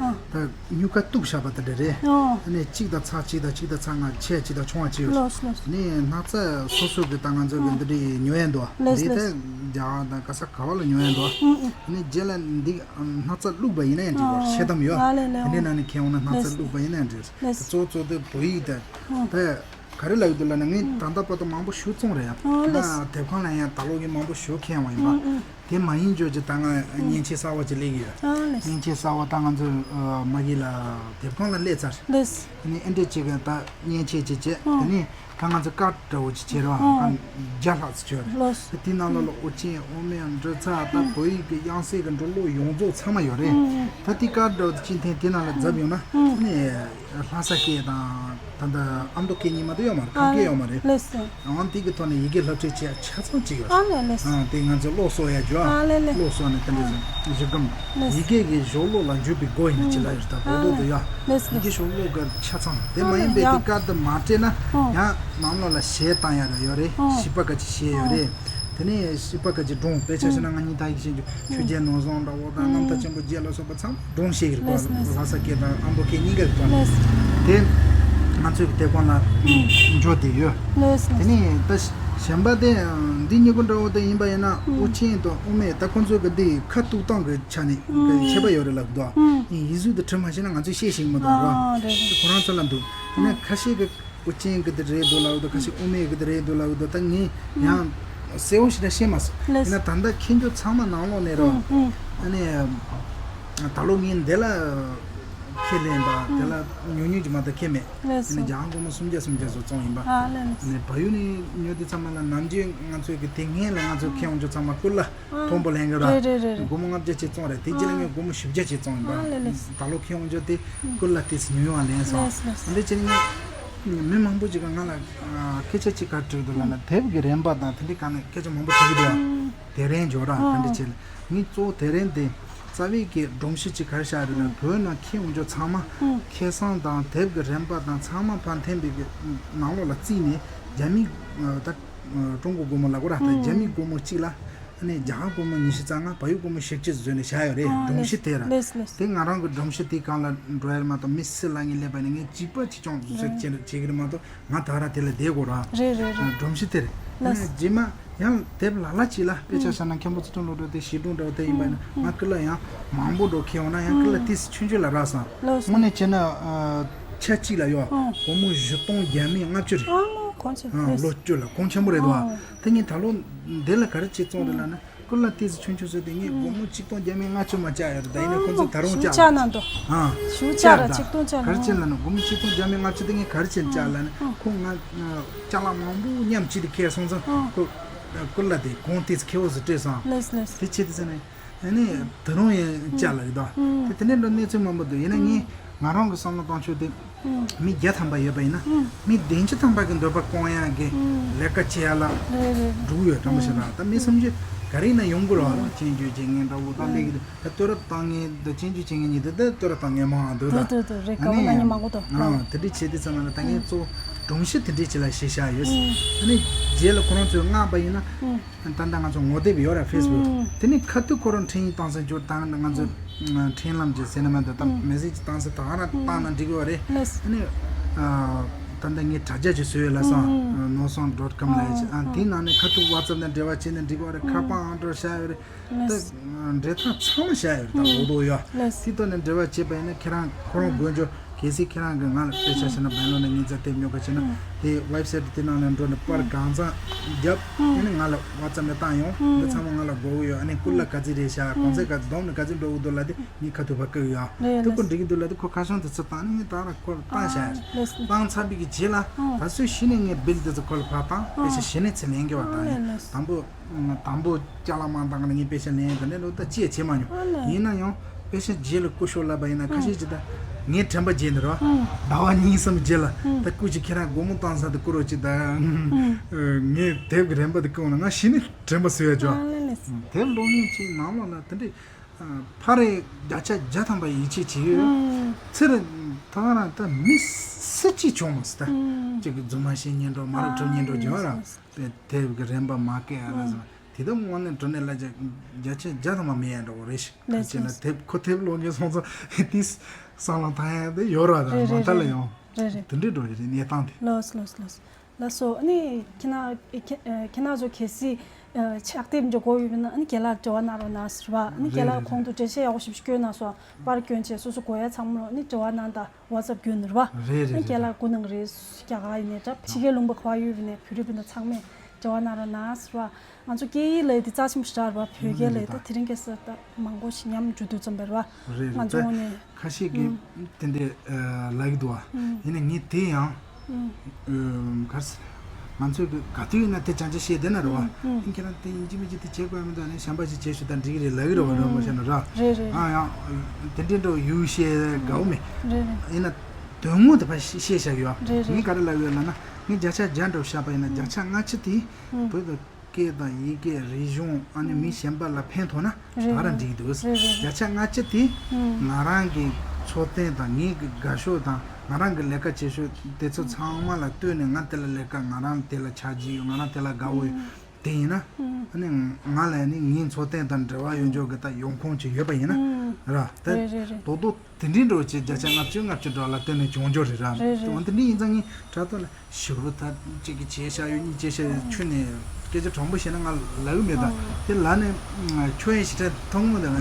ཨ། ད་སྨྱུག་ཁ་གཏུབ་བཞག་པ་དེ་འདྲ་རེད། ཨ་ནི་གཅིག་དང་ཚེག་གཅིག་དང་གཅིག་དང་ཚེག་ལྔ། ཆེ་གཅིག་དང་ཆུང་བ་གཅིག་ཡོད། ལགས་སོ་ལགས་སོ། ནི་སྣག་ཚ་སོ་སོ་གི་ད་ང་ཚོ་གི་འདི་འདྲའི་ཉོ་ཡ་འདུག་ལགས་སོ་འདི་ལགས་སོ། ད་རྒྱ་གར་དང་ག་ས་ག་བ་ལ་ཉོ་ཡ་འདུག་ཨུ་ཨུ། ནི་རྗེས་ལ་འདི་སྣག་ཚ་བླུགས་པ་ཡིན་ན་ཡང་འགྲིག་གོ་ཨ་ཤེལ་དམ་ཡོད། ཨ་ལེ་ལེ། དེ་འདྲའི་ནང་ནས་ཁྱེར་འོང་ན་སྣག་ཚ་ལགས་སོ། བླུགས་པ་ཡིན་ན་ཡང་འགྲིག་ལགས་སོ། གཙོ་གཙོ་དེ་བོད་ཡིག་དེ་ཨུ། ད་ག་རེ་ལབ་ཡོད་འདུག་ལབ་ན། ངས་ད་ལྟ་བར་དུ་མང་པོ་ཞུ་བཙོང་རེད་ཡ། ཨ་ལགས་སོ། ང་དེབ་ཁང་ལ་ཡང་ད་ལོ་ངས་མང་པོ་ཞུ་ཁྱེར་ཡོང་བ་ཡིན་པ། ཨུ་ཨུ། དེ་མ་ཡིན་འཇོག་ཅིག་ད་ང་མཉེན་ཆས་གསར་བ་ཅིག་སླེབས་ཀྱི་ཡོད། ཨ་ལས། མཉེན་ཆས་གསར་བ་ད་ང་ཚོ་ཨ་མ་གི་ལ་དེབ་ཁང་ལ་སླེབས་ཚར། ལས། དེ་ནས་ཨེ་འདྲས་ཅིག་གི་ད་མཉེན་ཆས་ཅིག་བྱས། ཨ། དེ་ནས་ད་ང་ཚོ་ཀར་འདྲ་བོ་ཅིག་བྱས་རོགས། ཨ། ཀར་བརྒྱ་ལྷག་ཙམ་བྱས་རེད། ལོས། དེ་ནང་ལོགས་ལ་དབུ་ཅན་དབུ་མེད་འབྲི་ཚར། ད་བོད་ཡིག་གི་དབྱངས་གསལ་གྱི་འབྲི་ཀློག་ཡོངས་རྫོགས་ཚང་མ་ཡོད་རེད། ཨ། ད་དེ་ཀར་འདྲ་བོ་དེ་ཅིག་འཐེན་དེ་ནང་ལ་འཛབ་ཡོང་ན། ཨ་ནས་ལྷ་ས་སྐད་དང་། ད་ལྟ་ཨ་མདོ་སྐད་གཉིས་མ་གཏོགས་ཡོད་མ་རེད། ཁམས་སྐད་ཡོད་མ་རེད། ལགས་སོ། ཨང་། དེ་གི་ཐོག་ནས་ཡི་གེ་སློབ་ཁྲིད་བྱེད་ཡ་ཆ་ཚང་གཅིག་ཡོད། ཨ་ལས་ལས། ཨང་། དེ་ང་ཚོ་ཀློག་གསོག་ཡ་རྒྱུ། ཨ་ལས་ལས། ཀློག་གསོག་ནས་དེ་འདྲ་ཨ་བཞི་སྒམ། ལགས། ཡི་གེ་གི་གཞུང་ལུགས་ལ་འཇུག་པའི་སྒོ་ཡིན་ན་ཅི་ལ་ཡོད། ད་ཨ་བོད་ལུགས་དུ་ཡ། ལས་ལས། ཡི་གེ་གཞུང་ལུགས་གི་ཆ་ཚང་། དེ་མ་ཡིན་པའི་ཨ་ལས་དེ་ཀར་དུ་མ་སྤྲད་ན། ཨ། ཡང་ནང་ལོགས་ལ་གཞས་བཏང་ཡ་ར་ཡོད་རེད། ཨ། བྱིས་པ་ག་ཅིག་གཞས་ཡོད་རེད། དེ་ནས་བྱིས་པ་ག་ཅིག་སྒྲུང་། དཔེ་ཆ་བཞག་ན་ང་གཉིས་ད་ཡིག་ཤེས་རྒྱུ་ཆོས་རྒྱལ་ནོར་བཟང་འདྲ་བོ་དང་། ཨ། རྣམ་ཐར་ཆེན་པོ་བརྒྱད་ལ་སོགས་པ་ཚང་མ་སྒྲུང་བཤད་ཀྱི་རེད། ལགས་སོ་ལགས་སོ། ལྷ་ས་སྐད་དང་ཨ་མདོ་སྐད་གཉིས་ཀ་གི་ཐོག་ནས། ལགས་སོ། དེ་ང་ཚོའི་དེབ་ཁང་ལ་འབྱོར་བསྡད་ཡོད། ལགས་སོ། དེ་ནས་ད་གཞན་པ་དེ་འདི་སྨྱུ་གུ་འདྲ་བོ་དེ་ཡིན་པ་ཡིན་ན། ཨ། དབུ་ཅན་དང་དབུ་མེད། ད་ཁོང་ཚོའི་གི་འདི་ཁ་གཏུབ་སྟངས་གི་ཆ་ནས་གི་ཁྱད་པར་ཡོད་རེད་ལབ་འདུག་ཨ། ཡིག་གཟུགས་དེ་བྲིས་མ་ཤེས་ན་ང་ཚོས་ཤེས་ཤེས་ཀྱི་མི་འདུག་ཨ་རེད། ཁོ་རང་ཚོ་ལ་འདུག་དེ་ནས་ཁ་ཤས་ཀྱི་དབུ་ཅན་གྱི་དེ་རེད་འདུག་ལབ་འདུག་ཁ་ཤས་དབུ་མེད་ཀྱི་དེ་རེད་འདུག་ལབ་འདུག་ད་ངས་ཡང་གསལ་བོ་ཞིག་ད་ཤེས་མ་སོང་། ལགས། ཡིན་ན་ད་ལྟ་མཁྱེན་རྒྱུ་ཚང་མ་ནང་ལོགས་ནས་རོ། ཨ་ནི་ད་ལོ་ངས་འདི་ལ་ཁས་ལེན་པ་དེ་ལ་ཉུང་ཉུང་ཅིག་མ་གཏོགས་ཁྱེར་མེད། ལགས་སོ། ཡིན་ན་རྒྱ་གར་སྒོར་མོ་སུམ་བརྒྱ་སུམ་བརྒྱ་ཙམ་བཙོངས་ཡིན་པ། ཨ་ལགས་ལགས། ཨ་ནི་བལ་ཡུལ་ནས་ཉོ་དུས་ཙམ་པ་ལ་ནམ་རྒྱུན་ང་ཚོའི་གི་དེ་སྔོན་ལ་ང་ཚོ་ཁྱེར་ཡོང་རྒྱུ་ཚང་མ་སྐུ་ལ། མཐོན་པོ་ལེན་གི་ར། རེད་རེད་རེད་རེད། སྒོར་མོ་ལྔ་བརྒྱ་ཅིག་བཙོངས་རེད། དེ་རྗེས་ལ་ངས་སྒོར་མོ་བཞི་བརྒྱ་ཅིག་བཙོངས་ཡིན་པ། ཨ་ལེ་ལེ། ད་ལོ་ཁྱེར་ཡོང་རྒྱུ་དེ་སྐུ་ལ་དེ་ཉོ་ཡོང་ལེན་སོང་། ལེ་ལེ། འདི་བྱས་ནས་ངས་མི་མང་པོ་ཅིག་གིས་ང་ལ་སྐད་ཆ་ཅིག་ག་དྲིས་འདུག་ལབ་ན། དེབ་ཀྱི་རིན་པ་དང་དེ་འདྲའི་སྒང་ནས་སྐད་ཆ་མང་པོ་དྲི་གི་འདུག་དེ་རིང་འབྱོར་ར་དེ་འདྲ་བྱས་ལ། ངས་གཙོ་བོ་དེ་རིང་དེ་རྩ་བའི་གི་སྒྲོམ་གཞི་ཅིག་ག་རེ་བཞག་རེད་ན། བོད་ནང་ཁྱེར་ཡོང་རྒྱུ་ཚང་མ་ཁེ་བཟང་དང་དེབ་ཀྱི་རིན་པ་དང་ཚང་མ་ཕར་འཐེན་པའི་གི་ནང་ལོགས་ལ་བརྩིས་ནས། རྒྱ་མི་ད་ཀྲུང་གོ་སྒོར་མོ་ལབ་དགོས་ར། ད་རྒྱ་མི་སྒོར་མོ་གཅིག་ལ། ཨ་ནི་རྒྱ་གར་སྒོར་མོ་ཉི་ཤུ་རྩ་ལྔ། བལ་ཡུལ་སྒོར་མོ་བཞི་བཅུ་བཟོས་ནས་བཞག་ཡོད་རེད། ཨ་སྒྲོམ་གཞི་དེ་ར། ལེས་ལེས། དེ་ང་རང་གི་སྒྲོམ་གཞི་དེ་སྒང་ལ་འགྲོ་ཡ་རེད་མ་གཏོགས། མི་སུ་ལ་ངས་སླེབས་པ་ནི་ངས་གཅིག་པ་གཅིག་རྐྱང་བཟོས་བྱས་བྱེད་ཀྱི་རེད་མ་གཏོགས། ང་ད་ར་དེ་ལ་བསྡད་དགོས་ར། རེད་རེད་རེད། སྒྲོམ་གཞི་དེ་རེད། ལེས། ཨ་ནི་རྗེས་མ་ཡང་དེབ་ལ་ལ་ཅིག་ལ། དཔེ་ཆ་བཞག་ན་མཁན་པོ་ཚུལ་ཁྲིམས་བློ་གྲོས་དེ་བྱིས་སྒྲུང་འདྲ་བོ་དེ་ཡིན་པ་ཡིན་ན། ང་སྐུ་ལ་ཡང་མང་པོ་འགྲོ་ཁྱེར་ཡོང་ན་ཡང་སྐུ་ལ་ཏོག་ཙམ་ཆུང་ཆུང་ལ་རག་སོང་། ལེས། དངོས་གནས་བྱས་ན་ཆ་གཅིག་ལ་ཡོད། སྒོར་མོ་བཞི་སྟོང་བརྒྱ་མེད་ལྔ་བཅུ་རེད། ཨ་མ་གོང་ཆེ། ལོ་བཅུ་ལ་གོང་ཆེན་པོ་རེད་འདུག་ཨ། ད་ངས་ད་ལོ་འདི་ལ་ག་རེ་བྱས་བཙོངས་རེད་ལབ་ན། སྐུ་ལ་ཏོག་ཙམ་ཆུང་ཆུང་བཟོས་ཏེ་ངས་སྒོར་མོ་གཅིག་སྟོང་བརྒྱ་མེད་ལྔ་བཅུ་མ་བཅག་ཡོད་རེད། ད་ཡིན་ན་ཁོང་ཚོས་ད་རུང་བཅག་ཞུ་བཅག་གནང་འདུག་ཨ། ཞུ་བཅག་ར། ད་ཆིག་སྟོང་བཅག་ག་རེ་བྱས་ལབ་ན། སྒོར་མོ་གཅིག་སྟོང་བརྒྱ་མེད་ལྔ་བཅུ་དེ་ངས་ག་རེ་བྱས་བཅག་ལབ་ན། ཁོང་ང་ཅ་ལག་མང་པོ་མཉམ་གཅིག་ཏུ་ཁྱེར་སོང་ཙང་ཁོ་སྐུ་ལ་དེ་གོང་ཏོག་ཙམ་ཁེ་བོ་ཟིག་སྤྲད་སོང་། ལེས་ལེས། དེ་བྱས་ཏེ་ཟེར་ནས། ཨ་ནི་ད་རུང་ཡང་བཅག་ལབ་ཀྱི་འདུག་དེ་དེ་འདྲའི་འདྲ་གནས་ཚུལ་མང་པོ་འདུག་ཡིན་ན་ངས་ང་རང་གི་བསམ་བློ་བཏང་ཕྱོགས་དེ། མི་བརྒྱ་ཐམ་པ་ཡོད་པ་ཡིན་ན། མི་བདུན་ཅུ་ཐམ་པ་གི་འདོད་པ་སྐོང་ཡག་གི་ལས་ཀ་བྱེད་ཡ་ལ་རེད་རེད། འགྲོ་གི་ཡོད། དྲང་པོ་བཤད་ན། ད་མི་སུམ་ཅུ་ག་རེ་ཡིན་ན་ཡོང་གི་རེད་བ། སྐྱོན་བརྗོད་བྱེད་མཁན་འདྲ་བོ་དང་། ལས་ཀྱི་ད་བསྟོད་ར་བཏང་མཁན་དང་སྐྱོན་བརྗོད་བྱེད་མཁན་གཉིས་དེ། ད་བསྟོད་ར་བཏང་མཁན་མང་བ་འདུག་ད་འདུག་འདུག་འདུག་རེད། དགའ་བོ་གནང་མཁན་མང་པོ་འདུག་ཨ་ནི་དེ་འདྲ་བྱས་དུས་ཙམ་པ་ལ་ད་ངས་གཙོ་བོ་སྒྲོམ་གཞི་དེ་འདྲ་ཅིག་ལ་གཞི་བཞག་ཡོད། ཨ་ནི་རྗེས་ལ་ཁོ་རང་ཚོས་མངགས་པ་ཡིན་ན། ད་ལྟ་ང་ཚོ་ངོ་དེབ་ཡོད་ར། ཕེ་སི་བུག་དེ་ནས་ཁ་ཐུག་ཁོ་རང་འཕྲིན་ཡིག་བཏང་ས་འཇོག་དང་། ང་ཚོ་འཕྲིན་ལམ་གྱི་ཟེར་ན་མ་གཏོགས། ད་མེ་སེ་ཇི་བཏང་ས་ད་ག་རང་བཏང་ན་འགྲིག་གི་རེད། ཨ་ནི་ད་ལྟ་ངས་དྲ་རྒྱ་ཅིག་བཟོས་ཡོད་ལབ་སོང་། ནོར་བཟང་ཌོཊ་ཀོམ་ལབ་ཡ་ཅིག་ཨ། དེའི་ནང་ནས་ཁ་ཐུག་ཝ་ཙབ་ནས་འབྲེལ་བ་བྱས་ནས་འགྲིག་གི་རེད། ཁ་པར་ཨང་གྲངས་བཞག་ཡོད་རེད། ད་འབྲེལ་ཐག་ཚང་མ་བཞག་ཡོད་རེད། ད་ལོ་ཏོག་ཡོད། དེའི་ཐོག་ནས་འབྲེལ་བ་བྱས་པ་ཡིན་ན་ཁྱེད་རང་ཁོ་རང་དགོས་འཇོག་གལ་སྲིད་ཁྱེད་རང་གིས་ང་ལ་དཔེ་ཆ་བྱས་ན་བན་ལོ་ནས་ངའི་རྩ་དེབ་ཉོ་ག་བྱས་ན་དེ་ཝེབ་སའིཊ་དེ་ནང་ལ་འགྲོ་ནས་པར་གང་ཚང་བརྒྱབ། ཨ་ནི་ང་ལ་ཝ་ཙབ་ནས་བཏང་ཡོང་། འདི་ཚང་མ་ང་ལ་དགོས་ཀྱི་ཡོད། ཨ་ནི་ཀུ་ལ་ག་ཚོད་རེད་ཤག་གོང་ཚད་ག་བསྡོམས་ནས་ག་ཚོད་འགྲོ་གི་འདུག་ལབ་དེ་ངས་ཁ་ཐུག་ཕར་བཀོད་ཡོད། དེ་ཁོ་འགྲིག་གི་འདུག་ལབ་དེ་ཁོ་ཁ་བྱང་དེ་ཚོ་བཏང་ནས་ངས་ད་ར་ཁོ་ལ་བཏང་བཞག་ཡོད། བཏང་ཚར་བའི་གི་རྗེས་ལ་ད་གཟོད་གཞི་ནས་ངས་བིལ་དེ་ཚོ་ཁོ་ལ་ཕར་བཏང་། དཔེ་ཆ་གཞི་ནས་ཚུར་ལེན་གི་བ་བཏང་ཡོད། དང་པོ། དང་པོ་ཅ་ལག་མང་དག་ནས་ངས་དཔེ་ཆ་ལེན་ཡོད་ནས་ལོ་ད་ཅི་ཡང་བྱེད་མ་མྱོང་། ཡིན་ན་ཡང་དཔེ་ཆ་རྗེས་ལ་སྐུ་ཞབས་ལབ་པ་ཡིན་ན་ཁ་ཤས་ཅིག་ད་ངས་དྲན་པ་བརྗེད་འདི་ར། ཟླ་བ་གཉིས་གསུམ་རྗེས་ལ་ད་སྐུ་མཁྱེན་ཁྱེད་རང་སྒོར་མོ་བཏང་ས་དེ་བསྐུར་རོགས་ཅིག་ད། ངས་དེབ་ཀྱི་རིན་པ་དེ་བསྐུར་ན་ང་གཞི་ནས་དྲན་པ་གསོ་ཡ་ཅོ། དེབ་ཀློག་མཁན་ཅིག་ནང་ལོགས་ལ་དེ་འདྲའི་ཕ་རེ་བརྒྱ་ཆ་བརྒྱ་ཐམ་པ་ཡིད་ཆེས་བྱེད་ཡོད། ཚེ་རིང་ད་ག་རང་ད་མི་སུ་གཅིག་བྱུང་མ་སོང་ད། གཅིག་གི་རྫུན་མ་བཤད་སྙིང་འདོགས་མ་རབས་ཁྲབ་སྙིང་འདོགས་སྦྱོང་ར། དེབ་ཀྱི་རིན་པ་མ་བསྐྱལ་ཡ་ལ་ཟེར་བ་དེ་དག་དངོས་གནས་དྲང་གནས་ལ་བརྒྱ་ཆ་བརྒྱ་ཐམ་པ་མེད་ཡ་འདྲ་བོ་རེད་ཤག་ལགས་སོ། ཁ་ཅིག་ལ་དེབ་ཁོ་དེབ་ཀློག་མཁན་སོང་ཙང་དེ་བསམ་བློ་བཏང་ཡ་དེ་ཡོད་ར། ད་རེད་མ་རེད་མཐའ་ལ་རེད། ཡང་རེད་རེད། དེ་འདྲའི་འགྲོ་ཡི་རེད་གནས་སྟངས་དེ། ལགས་སོ་ལགས་སོ་ལགས་སོ། ལགས་སོ། ཨ་ནི་ཁྱེད་རང་ཁྱེད་ཁྱེད་རང་ཚོ་གལ་སྲིད་ཕྱག་དེབ་འདྲ་དགོས་ཡོད་ན་ཨ་ནི་རྒན་ལགས་འབྲེལ་བ་གནང་རོགས་གནང་ཟེར་བ། ཨ་ནི་རྒན་ལགས་གོང་དུ་འགྲེལ་བཤད་ཡག་པོ་ཞིག་བསྐྱོན་གནང་སོང་། པར་བསྐྱོན་བྱས་སོ་སོ་དགོས་ཡ་ཚང་མ་ཨ་ནི་འབྲེལ་བ་གནང་དང་། ཝ་ཙབ་བརྒྱུད་ནས་རེད་པ། རེད་རེད། ཨ་རྒན་ལགས་སྐུ་ནང་རེད། རྒྱ་གར་ཡིན་ནའི་འདྲ་ཕྱི་རྒྱལ་ལུང་པ་ག་པར་ཡོད་པ་ནས་བོད་རིགས་བོད་ནང་ཚང་མས་འབྲེལ་བ་གནང་རོགས་གནང་ཟེར་བ། ང་ཚོ་སྐད་ཡིག་ལབ་དེ་རྩ་ཆེན་པོ་ཞེ་དྲག་རེད་པ། བོད་སྐད་ལབ་ད་དེ་རིང་ཁ་སང་ད་མང་པོ་ཞིག་ཉམས་འགྲོ་དུས་ཙམ་པ་རེད་པ། རེད་རེད། ང་ཚོ་ད་ངོས་ནས་ཁ་ཤས་ཀྱིས་ཨུམ་དེ་འདྲས་ལབ་ཀྱི་འདུག་པ། ཨུམ་ཡིན་ནའི་ངས་དེ་ཡང་ཨུམ་ཨུམ་ག་རེ་ཟེར། ང་ཚོས་ག་དུས་ཡིན་ན་དེ་བྱང་ཆ་བཤད་བསྡད་ན་རེད་པ། ཨུམ་ཨུམ་ཁྱེད་རང་དེ་ཡིན་གཅིག་མིན་གཅིག་དེ་བྱེད་དགོས་མི་འདུག་ཨ་ནི་གཞན་པ་ཞིག་བྱེད་ཤོག་ད་འགྲིག་གི་རེད་ལབ་ཀྱི་རེད་པ། རོལ་མོ་བྱས་ན་ར། རེད་རེད། ཨ་ཡང་དེ་འདྲས་འདྲ་བོ་ཡོད་བཤད་དགའ་བོ་མེད། རེད་རེད། ཡིན་ན། དོན་དངོས་དེ་ཕར་བཤད་བཤད་བཞག་ཡོད། རེད་རེད། ངས་ག་རེ་ལབ་ཡོད་ལབ་ན་ངས་བརྒྱ་ཆ་བརྒྱ་འགྲོ་བཞག་པ་ཡིན་ན་ཨུམ་བརྒྱ་ཆ་ལྔ་བཅུ་དེ་ཨུམ་བོད་ཀྱི་སྐད་དང་ཡི་གེ་རིག་གཞུང་ཨ་ནི་ཨུམ་མི་གཞན་པ་ལ་ཕན་ཐོགས་ན་རེད་ད་ར་འགྲིག་འདུག་རེད་རེད་རེད། བརྒྱ་ཆ་ལྔ་བཅུ་དེ་ཨུམ་ང་རང་གི་འཚོ་རྟེན་དང་ངའི་གི་དགའ་ཕྱོགས་དང་ང་རང་གི་ལས་ཀ་བྱེད་ཕྱོགས་དེ་ཚོ་ཚང་མ་ལ་ལྟོས་ནས་ང་དེ་ལ་ལས་ཀ་ང་རང་དེ་ལ་ཆགས་ཀྱི་ཡོད། ང་རང་དེ་ལ་དགའ་བོ་ཡོད། ཨུམ། དེ་ཡིན་ན། ཨ་ནི་ང་ལ་ནི་ངའི་འཚོ་རྟེན་དང་འབྲེལ་བ་ཡོད་འཇོག་གི་ད་ཡོང་ཁུངས་ཅིག་ཡོད་པ་ཡིན་ན། ར་དེ་རེད་རེད་རེད། རྡོག་རྡོག་དེ་འདྲའི་འགྲོ་ཅིག་བརྒྱ་ཆ་ལྔ་བཅུ་ལྔ་བཅུ་འགྲོ་ལ་བརྟེན་ནས་བྱུང་འཇོག་རེད་ར། རེད་རེད། འོན་ཏེ་འདི་ཡིན་ཙང་ངས་དྲ་ཐོག་ལ་ཞུ་རུ་ད་གཅིག་གི་བྱས་ཤག་ཡོད་གཉིས་བྱས་ཤག་ཡོད་ཁྱོད་ནས་སྐད་ཆ་དྲང་པོ་བཤད་ན་ང་ལབ་གི་མེད་ད། དེ་ལ་ནི་ཁྱོད་ཡང་ཞེ་དྲག་མཐོང་མོ་ད་ང་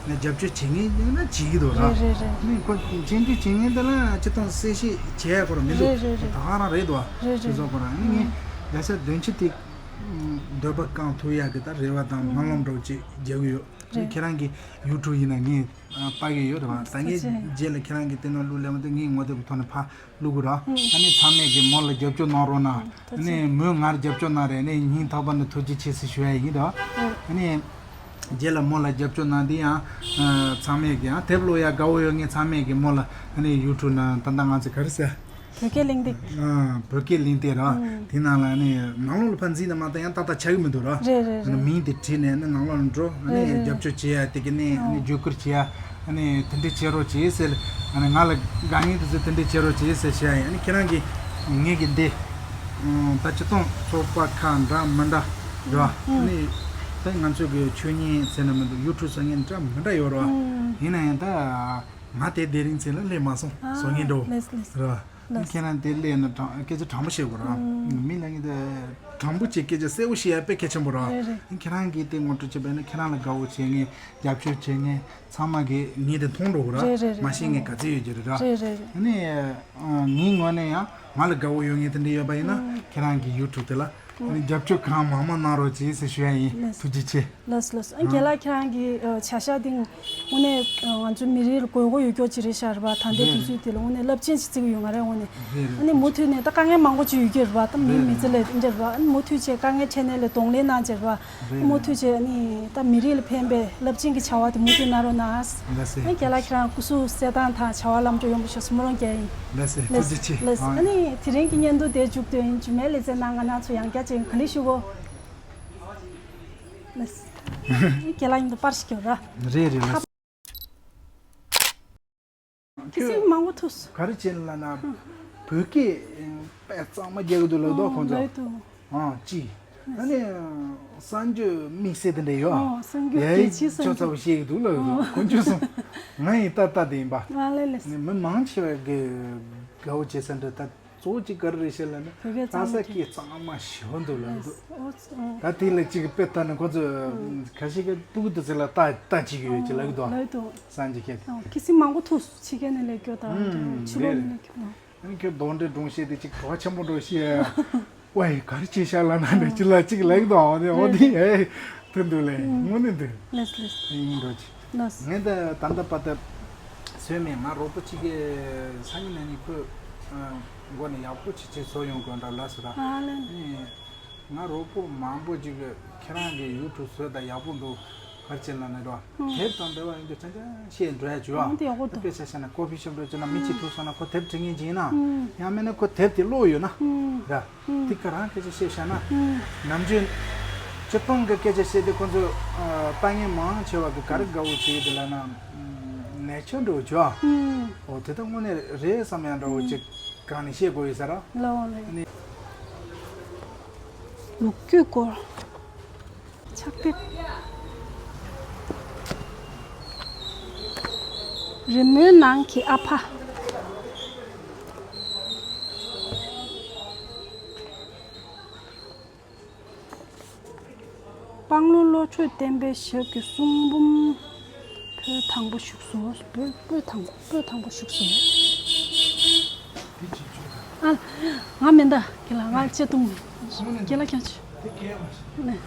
རྒྱབ་སྐྱོར་བྱེད་ངེས་ཡིན་ན་བྱེད་ཀྱི་འདུག་ར། རེད་རེད་རེད། ནི་ཁོ་མཆན་འགོད་བྱེད་ངེས་དེ་ལ་སྤྱིར་བཏང་གསལ་བཤད་བྱེད་ཡ་ཁོ་ར་མི་འདུག་རེད་རེད་རེད། ད་ག་རང་རེད་འདུག་རེད་རེད། སྤྱི་ཚོགས་ཁོ་ར་ནི་ངས་བརྒྱ་ཆ་བདུན་ཅུ་དེ། འདོད་པ་བསྐང་ཐུབ་ཡག་གི་ད་རེ་བ་དང་སྨོན་ལམ་འདྲ་བོ་ཅིག་རྒྱག་གི་ཡོད། རེད། ཁྱེད་རང་གི་ཡུ་ཊུབ་ཡིན་ན་ངས་ལྟ་གི་ཡོད་རེད་བ། ད་ངས་རྗེས་ལ་ཁྱེད་རང་གི་དེ་ནང་བླུགས་ལེ་མ་དེ་ངས་ངོ་དེབ་ཀྱི་ཐོག་ནས་ཕར་བླུག་གི་ར། ཨ་ནི་ཚང་མས་གི་མོ་ལ་རྒྱབ་སྐྱོར་གནང་རོགས་གནང་། ཨ་ནི་མོས་ང་རྒྱབ་སྐྱོར་གནང་རེད། ཨ་ནི་སྙིང་ཐག་པ་ནས་ཐུགས་རྗེ་ཆེ་ཟེར་ཞུ་ཡ་ཡིན་ར། ཨ་ནི་རྗེས་ལ་མོ་ལ་རྒྱབ་སྐྱོར་གནང་དེ་ཡང་ཚང་མས་གི་ཡང་དེབ་ཀློག་ཡ་དགའ་བོ་ཡོད་ངས་ཚང་མས་གི་མོ་ལ་ཨ་ནི་ཡུ་ཊུབ་ནང་ད་ལྟ་ང་ཚོས་ག་རེ་ཟེར། བོད་སྐད་གླེང་སྟེགས། ཨ། བོད་སྐད་གླེང་སྟེགས་ར། ཨང་། དེ་ནང་ལ་ནི་ནང་ལོགས་ལ་ཕར་འཛུལ་ནས་མ་ད་ཡང་ཏག་ཏག་ཆགས་ཀྱི་མི་འདུག་ར། རེད་རེད་ཨ་ནི་རེད། མིང་དེ་བྲིས་ནས་ནི་ནང་ལོགས་ལ་འགྲོ། ཨ་ནི་རེད་རེད། རྒྱབ་སྐྱོར་བྱེད་ཡ་དེ་གི་ནི་ཨ་ནི་ཨང་། བརྒྱུད་སྐུར་བྱེད་ཡ། ཨ་ནི་དེ་འདྲས་བྱེད་རོགས་བྱེད་ཟེར། ཨ་ནི་ང་ལ་དགའ་ངེས་དེ་ཚོ་དེ་འདྲས་བྱེད་རོགས་བྱེད་ཟེར་བཤད་ཡ་ཡིན། ཨ་ནི་ཁྱེད་རང་གིས་ངེད་ཀྱི་འདི། ཨང་། ད་སྤྱིར་བཏང་ཚོགས་པ་ཁག་འདྲ་མི་འདྲ་ར། ཨ་ཨང་། ནི་ད་ང་ཚོ་གི་ཆོས་ཉིད་ཟེར་ན་མི་འདུག་ཡུ་ཊུབ་བཟོ་མཁན་འདྲ་མི་འདྲ་ཡོད་ར། ཨང་། ཡིན་ན་ཡང་ད་ང་དེ་དེ་རིང་ཚེ་ལ་སླེབས་མ་སོང་། ཨ་བཟོ་མཁན་འདྲ་བོ་ལེས་ལེས། ར། ལགས། ཁྱེད་རང་དེ་སླེབས་ན་དྲང་སྐད་ཆ་དྲང་པོ་བཤད་དགོས་ར། ཨང་། མི་ལ་ངས་དེ་དྲང་པོ་བྱས་སྐད་ཆ་གསལ་པོ་བཤད་ཡ་དཔེ་གལ་ཆེན་པོ་ར། རེད་རེད། ཁྱེད་རང་གིས་དེ་ངོ་སྤྲོད་བྱས་པ་ཡིན་ན་ཁྱེད་རང་ལ་དགའ་བོ་བྱེད་མཁན་རྒྱབ་སྐྱོར་བྱེད་མཁན་ཚང་མ་གིས་ངས་དེ་མཐོང་འགྲོ་དགོས་ར། རེད་རེད་རེད། མ་ཤེས་མཁན་ག་ཚོད་ཡོད་ཀྱི་རེད་ར། རེད་རེད་རེད། ཨ་ནི། ངའི་ངོས་ནས་ཡང་ང་ལ་དགའ་བོ་ཡོད་མཁན་དེ་འདྲ་ཡོད་པ་ཡིན་ན་ཨང་། ཁྱེད་རང་གི་ཡུ་ཊུབ་དེ་ལ་ཨ་ནི་རྒྱབ་སྐྱོར་གང་མང་མང་གནང་རོགས་གྱིས་ཟེར་ཞུ་ཡ་ཡིན། ལགས། ཐུགས་རྗེ་ཆེ། ལགས་ལགས། ཨ་རྒན་ལགས་ཁྱེད་རང་གི་བྱ་བཞག་འདི་དངོས་གནས་ང་ཚོ་མི་རིགས་ལ་དགོས་མཁོ་ཡོད་ཀྱོག་ཅིག་རེད་ཤག་རེད་པ། ད་ལྟའི་དུས་ཚོད་དེ་ལ་དངོས་གནས་རླབས་ཆེན་ཞིག་བརྩི་གི་ཡོད་ང་རའི་ངོས་ནས། ཨ་ནི་མུ་མཐུད་ནས་ད་དཀའ་ངལ་མང་པོ་ཅིག་ཡོད་ཀྱི་རེད་པ། ད་མི་མི་ཚེ་ལས་འདི་འདྲ་རེད་པ། ཨ་ནི་མུ་མཐུད་བྱས་དཀའ་ངལ་འཕྲད་ནས་ལས་གདོང་ལེན་གནང་བྱས་རེད་པ། མུ་མཐུད་བྱས་ཨ་ནི་ད་མི་རིགས་ལ་ཕན་པའི་རླབས་ཆེན་གྱི་བྱ་བ་དེ་མུ་མཐུད་གནང་རོགས་གནང་། ལགས་སེ། ཨ་རྒན་ལགས་ཁྱེད་རང་སྐུ་གཟུགས་གསལ་ཐང་དང་བྱ་བ་ལམ་འགྲོ་ཡོང་བ་ཤོག་ཟེར་སྨོན་ལམ་རྒྱག་ཡིན། ལགས་སེ། ཐུགས་རྗེ་ཆེ། ལགས་སེ། ཨ་ནི་དེ་རིང་གི་བརྙན་ཐུང་དེ་མཇུག་བསྡུ་ཡིན། རྗེས་མའི་ལེ་ཚན་ནང་ང་རང་ཚོ་ཡང་བསྐྱར་མཇལ་ཡིན། ག་ལེ་ཞུ་གོ། ལགས་སེ། ཨ་རྒན་ལགས་མཉམ་དུ་པར་ཞིག་རྒྱོབ་ར། རེད་རེད་ལགས། ཁྱེད་ཚོས་མང་པོ་ཐུག་སོང་། ག་རེ་བྱས་ལབ་ན། བོད་སྐད་དཔེ་གཙང་མ་རྒྱག་གི་འདུག་ལབ་འདུག་ཁོང་ཚོ། ལབ་འདུག་ཨང་ཅི། ཨ་ནི་གསར་འགྱུར་དམིགས་བསལ་དེ་འདྲ་ཡོད། ཨང་གསར་འགྱུར་ཡ་གལ་ཆེ་གསར་ཆོ་འགྱུར་ཚ་བོ་བཤད་ཀྱི་འདུག་ལབ་འདུག་ཁོང་ཚོས་སོང་། ང་ཡི་ལྟ་ལྟ་དེ་ཡིན་པ། ཨ་ལེ་ལེ། ནི་མི་མང་ཆེ་བ་གི་དགའ་བོ་བྱེད་ས་འདྲ་ད། གཙོ་བོ་གཅིག་ག་རེ་རེད་ཟེར་ལབ་ན། བོད་སྐད་གཙང་མ་ལྷ་ས་སྐད་གཙང་མ་ཞེ་པོ་འདུག་ལབ་འདུག། ཨོ་ཙི་ཨོ། ད་དེ་ལ་གཅིག་དཔེ་ལྟ་ན་ཁོ་ཚོ་ཁ་ཤས་ཀྱིས་སྤུ་གུ་དེ་ཚོ་ལ་ལྟ་ལྟ་གཅིག་ཡོད་ཅེས་ལབ་འདུག། ལབ་འདུག། སངས་རྒྱས་ཁྱེད། ཨོ་ཁི་སི་མང་པོ་ཐུག་ཕྱི་རྒྱལ་ནས་སླེབས་རྒྱུ་དང་། ཨུམ་ཕྱི་ལོགས་ནས་སླེབས་རྒྱུ་དང་། ཨ་ནི་ཁྱོད་གདོན་འདྲེ་སྒྲུང་བཤད་དེ་གཅིག་གྲོགས་ཆེན་པོ་འགྲོ་ཤེས། ཝའི་ག་རེ་བྱས་ཤག་ལབ་ན་འདྲ་ཅི་ལ་གཅིག་ལབ་འདུག། འོ་དེ་འོ་དེ་ཨེ་དེ་འདུག་ལེ་དངོས་གནས་འདུག། ལེས་ལེས། ཡིན་འགྲོ་ཅི། ལོས། ངས་ད་ད་ལྟ་བར་དུ་བཟོས་མེད། ང་རོགས་པ་གཅིག་གིས་སང་ཉིན་གནངས་ཉིན་ཁོས་མགོ་ནས་ཡག་པོ་ཅིག་ཅིག་བཟོ་ཡོང་དགོས་འདྲ་ལབ་སོང་ར། ཨ་ལེ། ང་རོགས་པ་མང་པོ་ཅིག་གིས་ཁྱེད་རང་གི་ཡུ་ཊུབ་བཟོས་ད་ཡག་པོ་འདུག། ག་རེ་བྱས་ལབ་ན་ར། དེབ་དང་འབྲེལ་བ་ཡིན་དུས་ཆ་ཆ་བཤད་འགྲོ་ཡ་བྱོས་ཨ། འོ་དེ་ཡག་པོ་འདུག། དཔེ་ཆ་བཤད་ན་ཀོ་ཕི་ཤོབ་འགྲོ་བྱས་ན་མི་གཅིག་ཐུག་སོང་ན་ཁོ་དེབ་འབྲི་མཁན་ཅིག་ཡིན་ན། ཡང་མིན་ན་ཁོ་དེབ་དེ་ཀློག་ཡོད་ན་ར། དེ་ག་རང་སྐད་ཆ་བཤད་བཞག་ན། ནམ་རྒྱུན་སྤྱིར་བཏང་གི་སྐད་ཆ་བཤད་དེ་ཁོ་ཚོས་ལྟ་མཁན་མང་ཆེ་བ་གི་ག་རེ་དགའ་བོ་བྱེད་ཀྱི་འདུག་ལབ་ན། ནས་ཆོས་འགྲོ་བྱོས་ཨ། འོ་དེ་ད་དངོས་གནས་རེད་བསམ་ཡང་འདྲ་བོ་ཅིག་གང་ནས་བཤད་དགོས་ཡོད་ས་ར། ལའོ་ལེ། ལོ་རྒྱུས་སྐོར། ཕྱག་དེབ། རི་མོའི་ནང་གི་ཨ་ཕ། སྤང་ལོ་བློ་གྲོས་བསྟན་པའི་ཞབས་ཀྱི་གསུང་འབུམ། པོད་དང་པོ་བཞུགས་སོ། པོད་པོད་དང་པོ་པོད་དང་པོ་བཞུགས་སོ། ཨ་ང་མེད་ད་གི་ལ་ང་ལྕེ་བཏུང་། གི་ལ་ཁྱོད་ཆུ། ནས།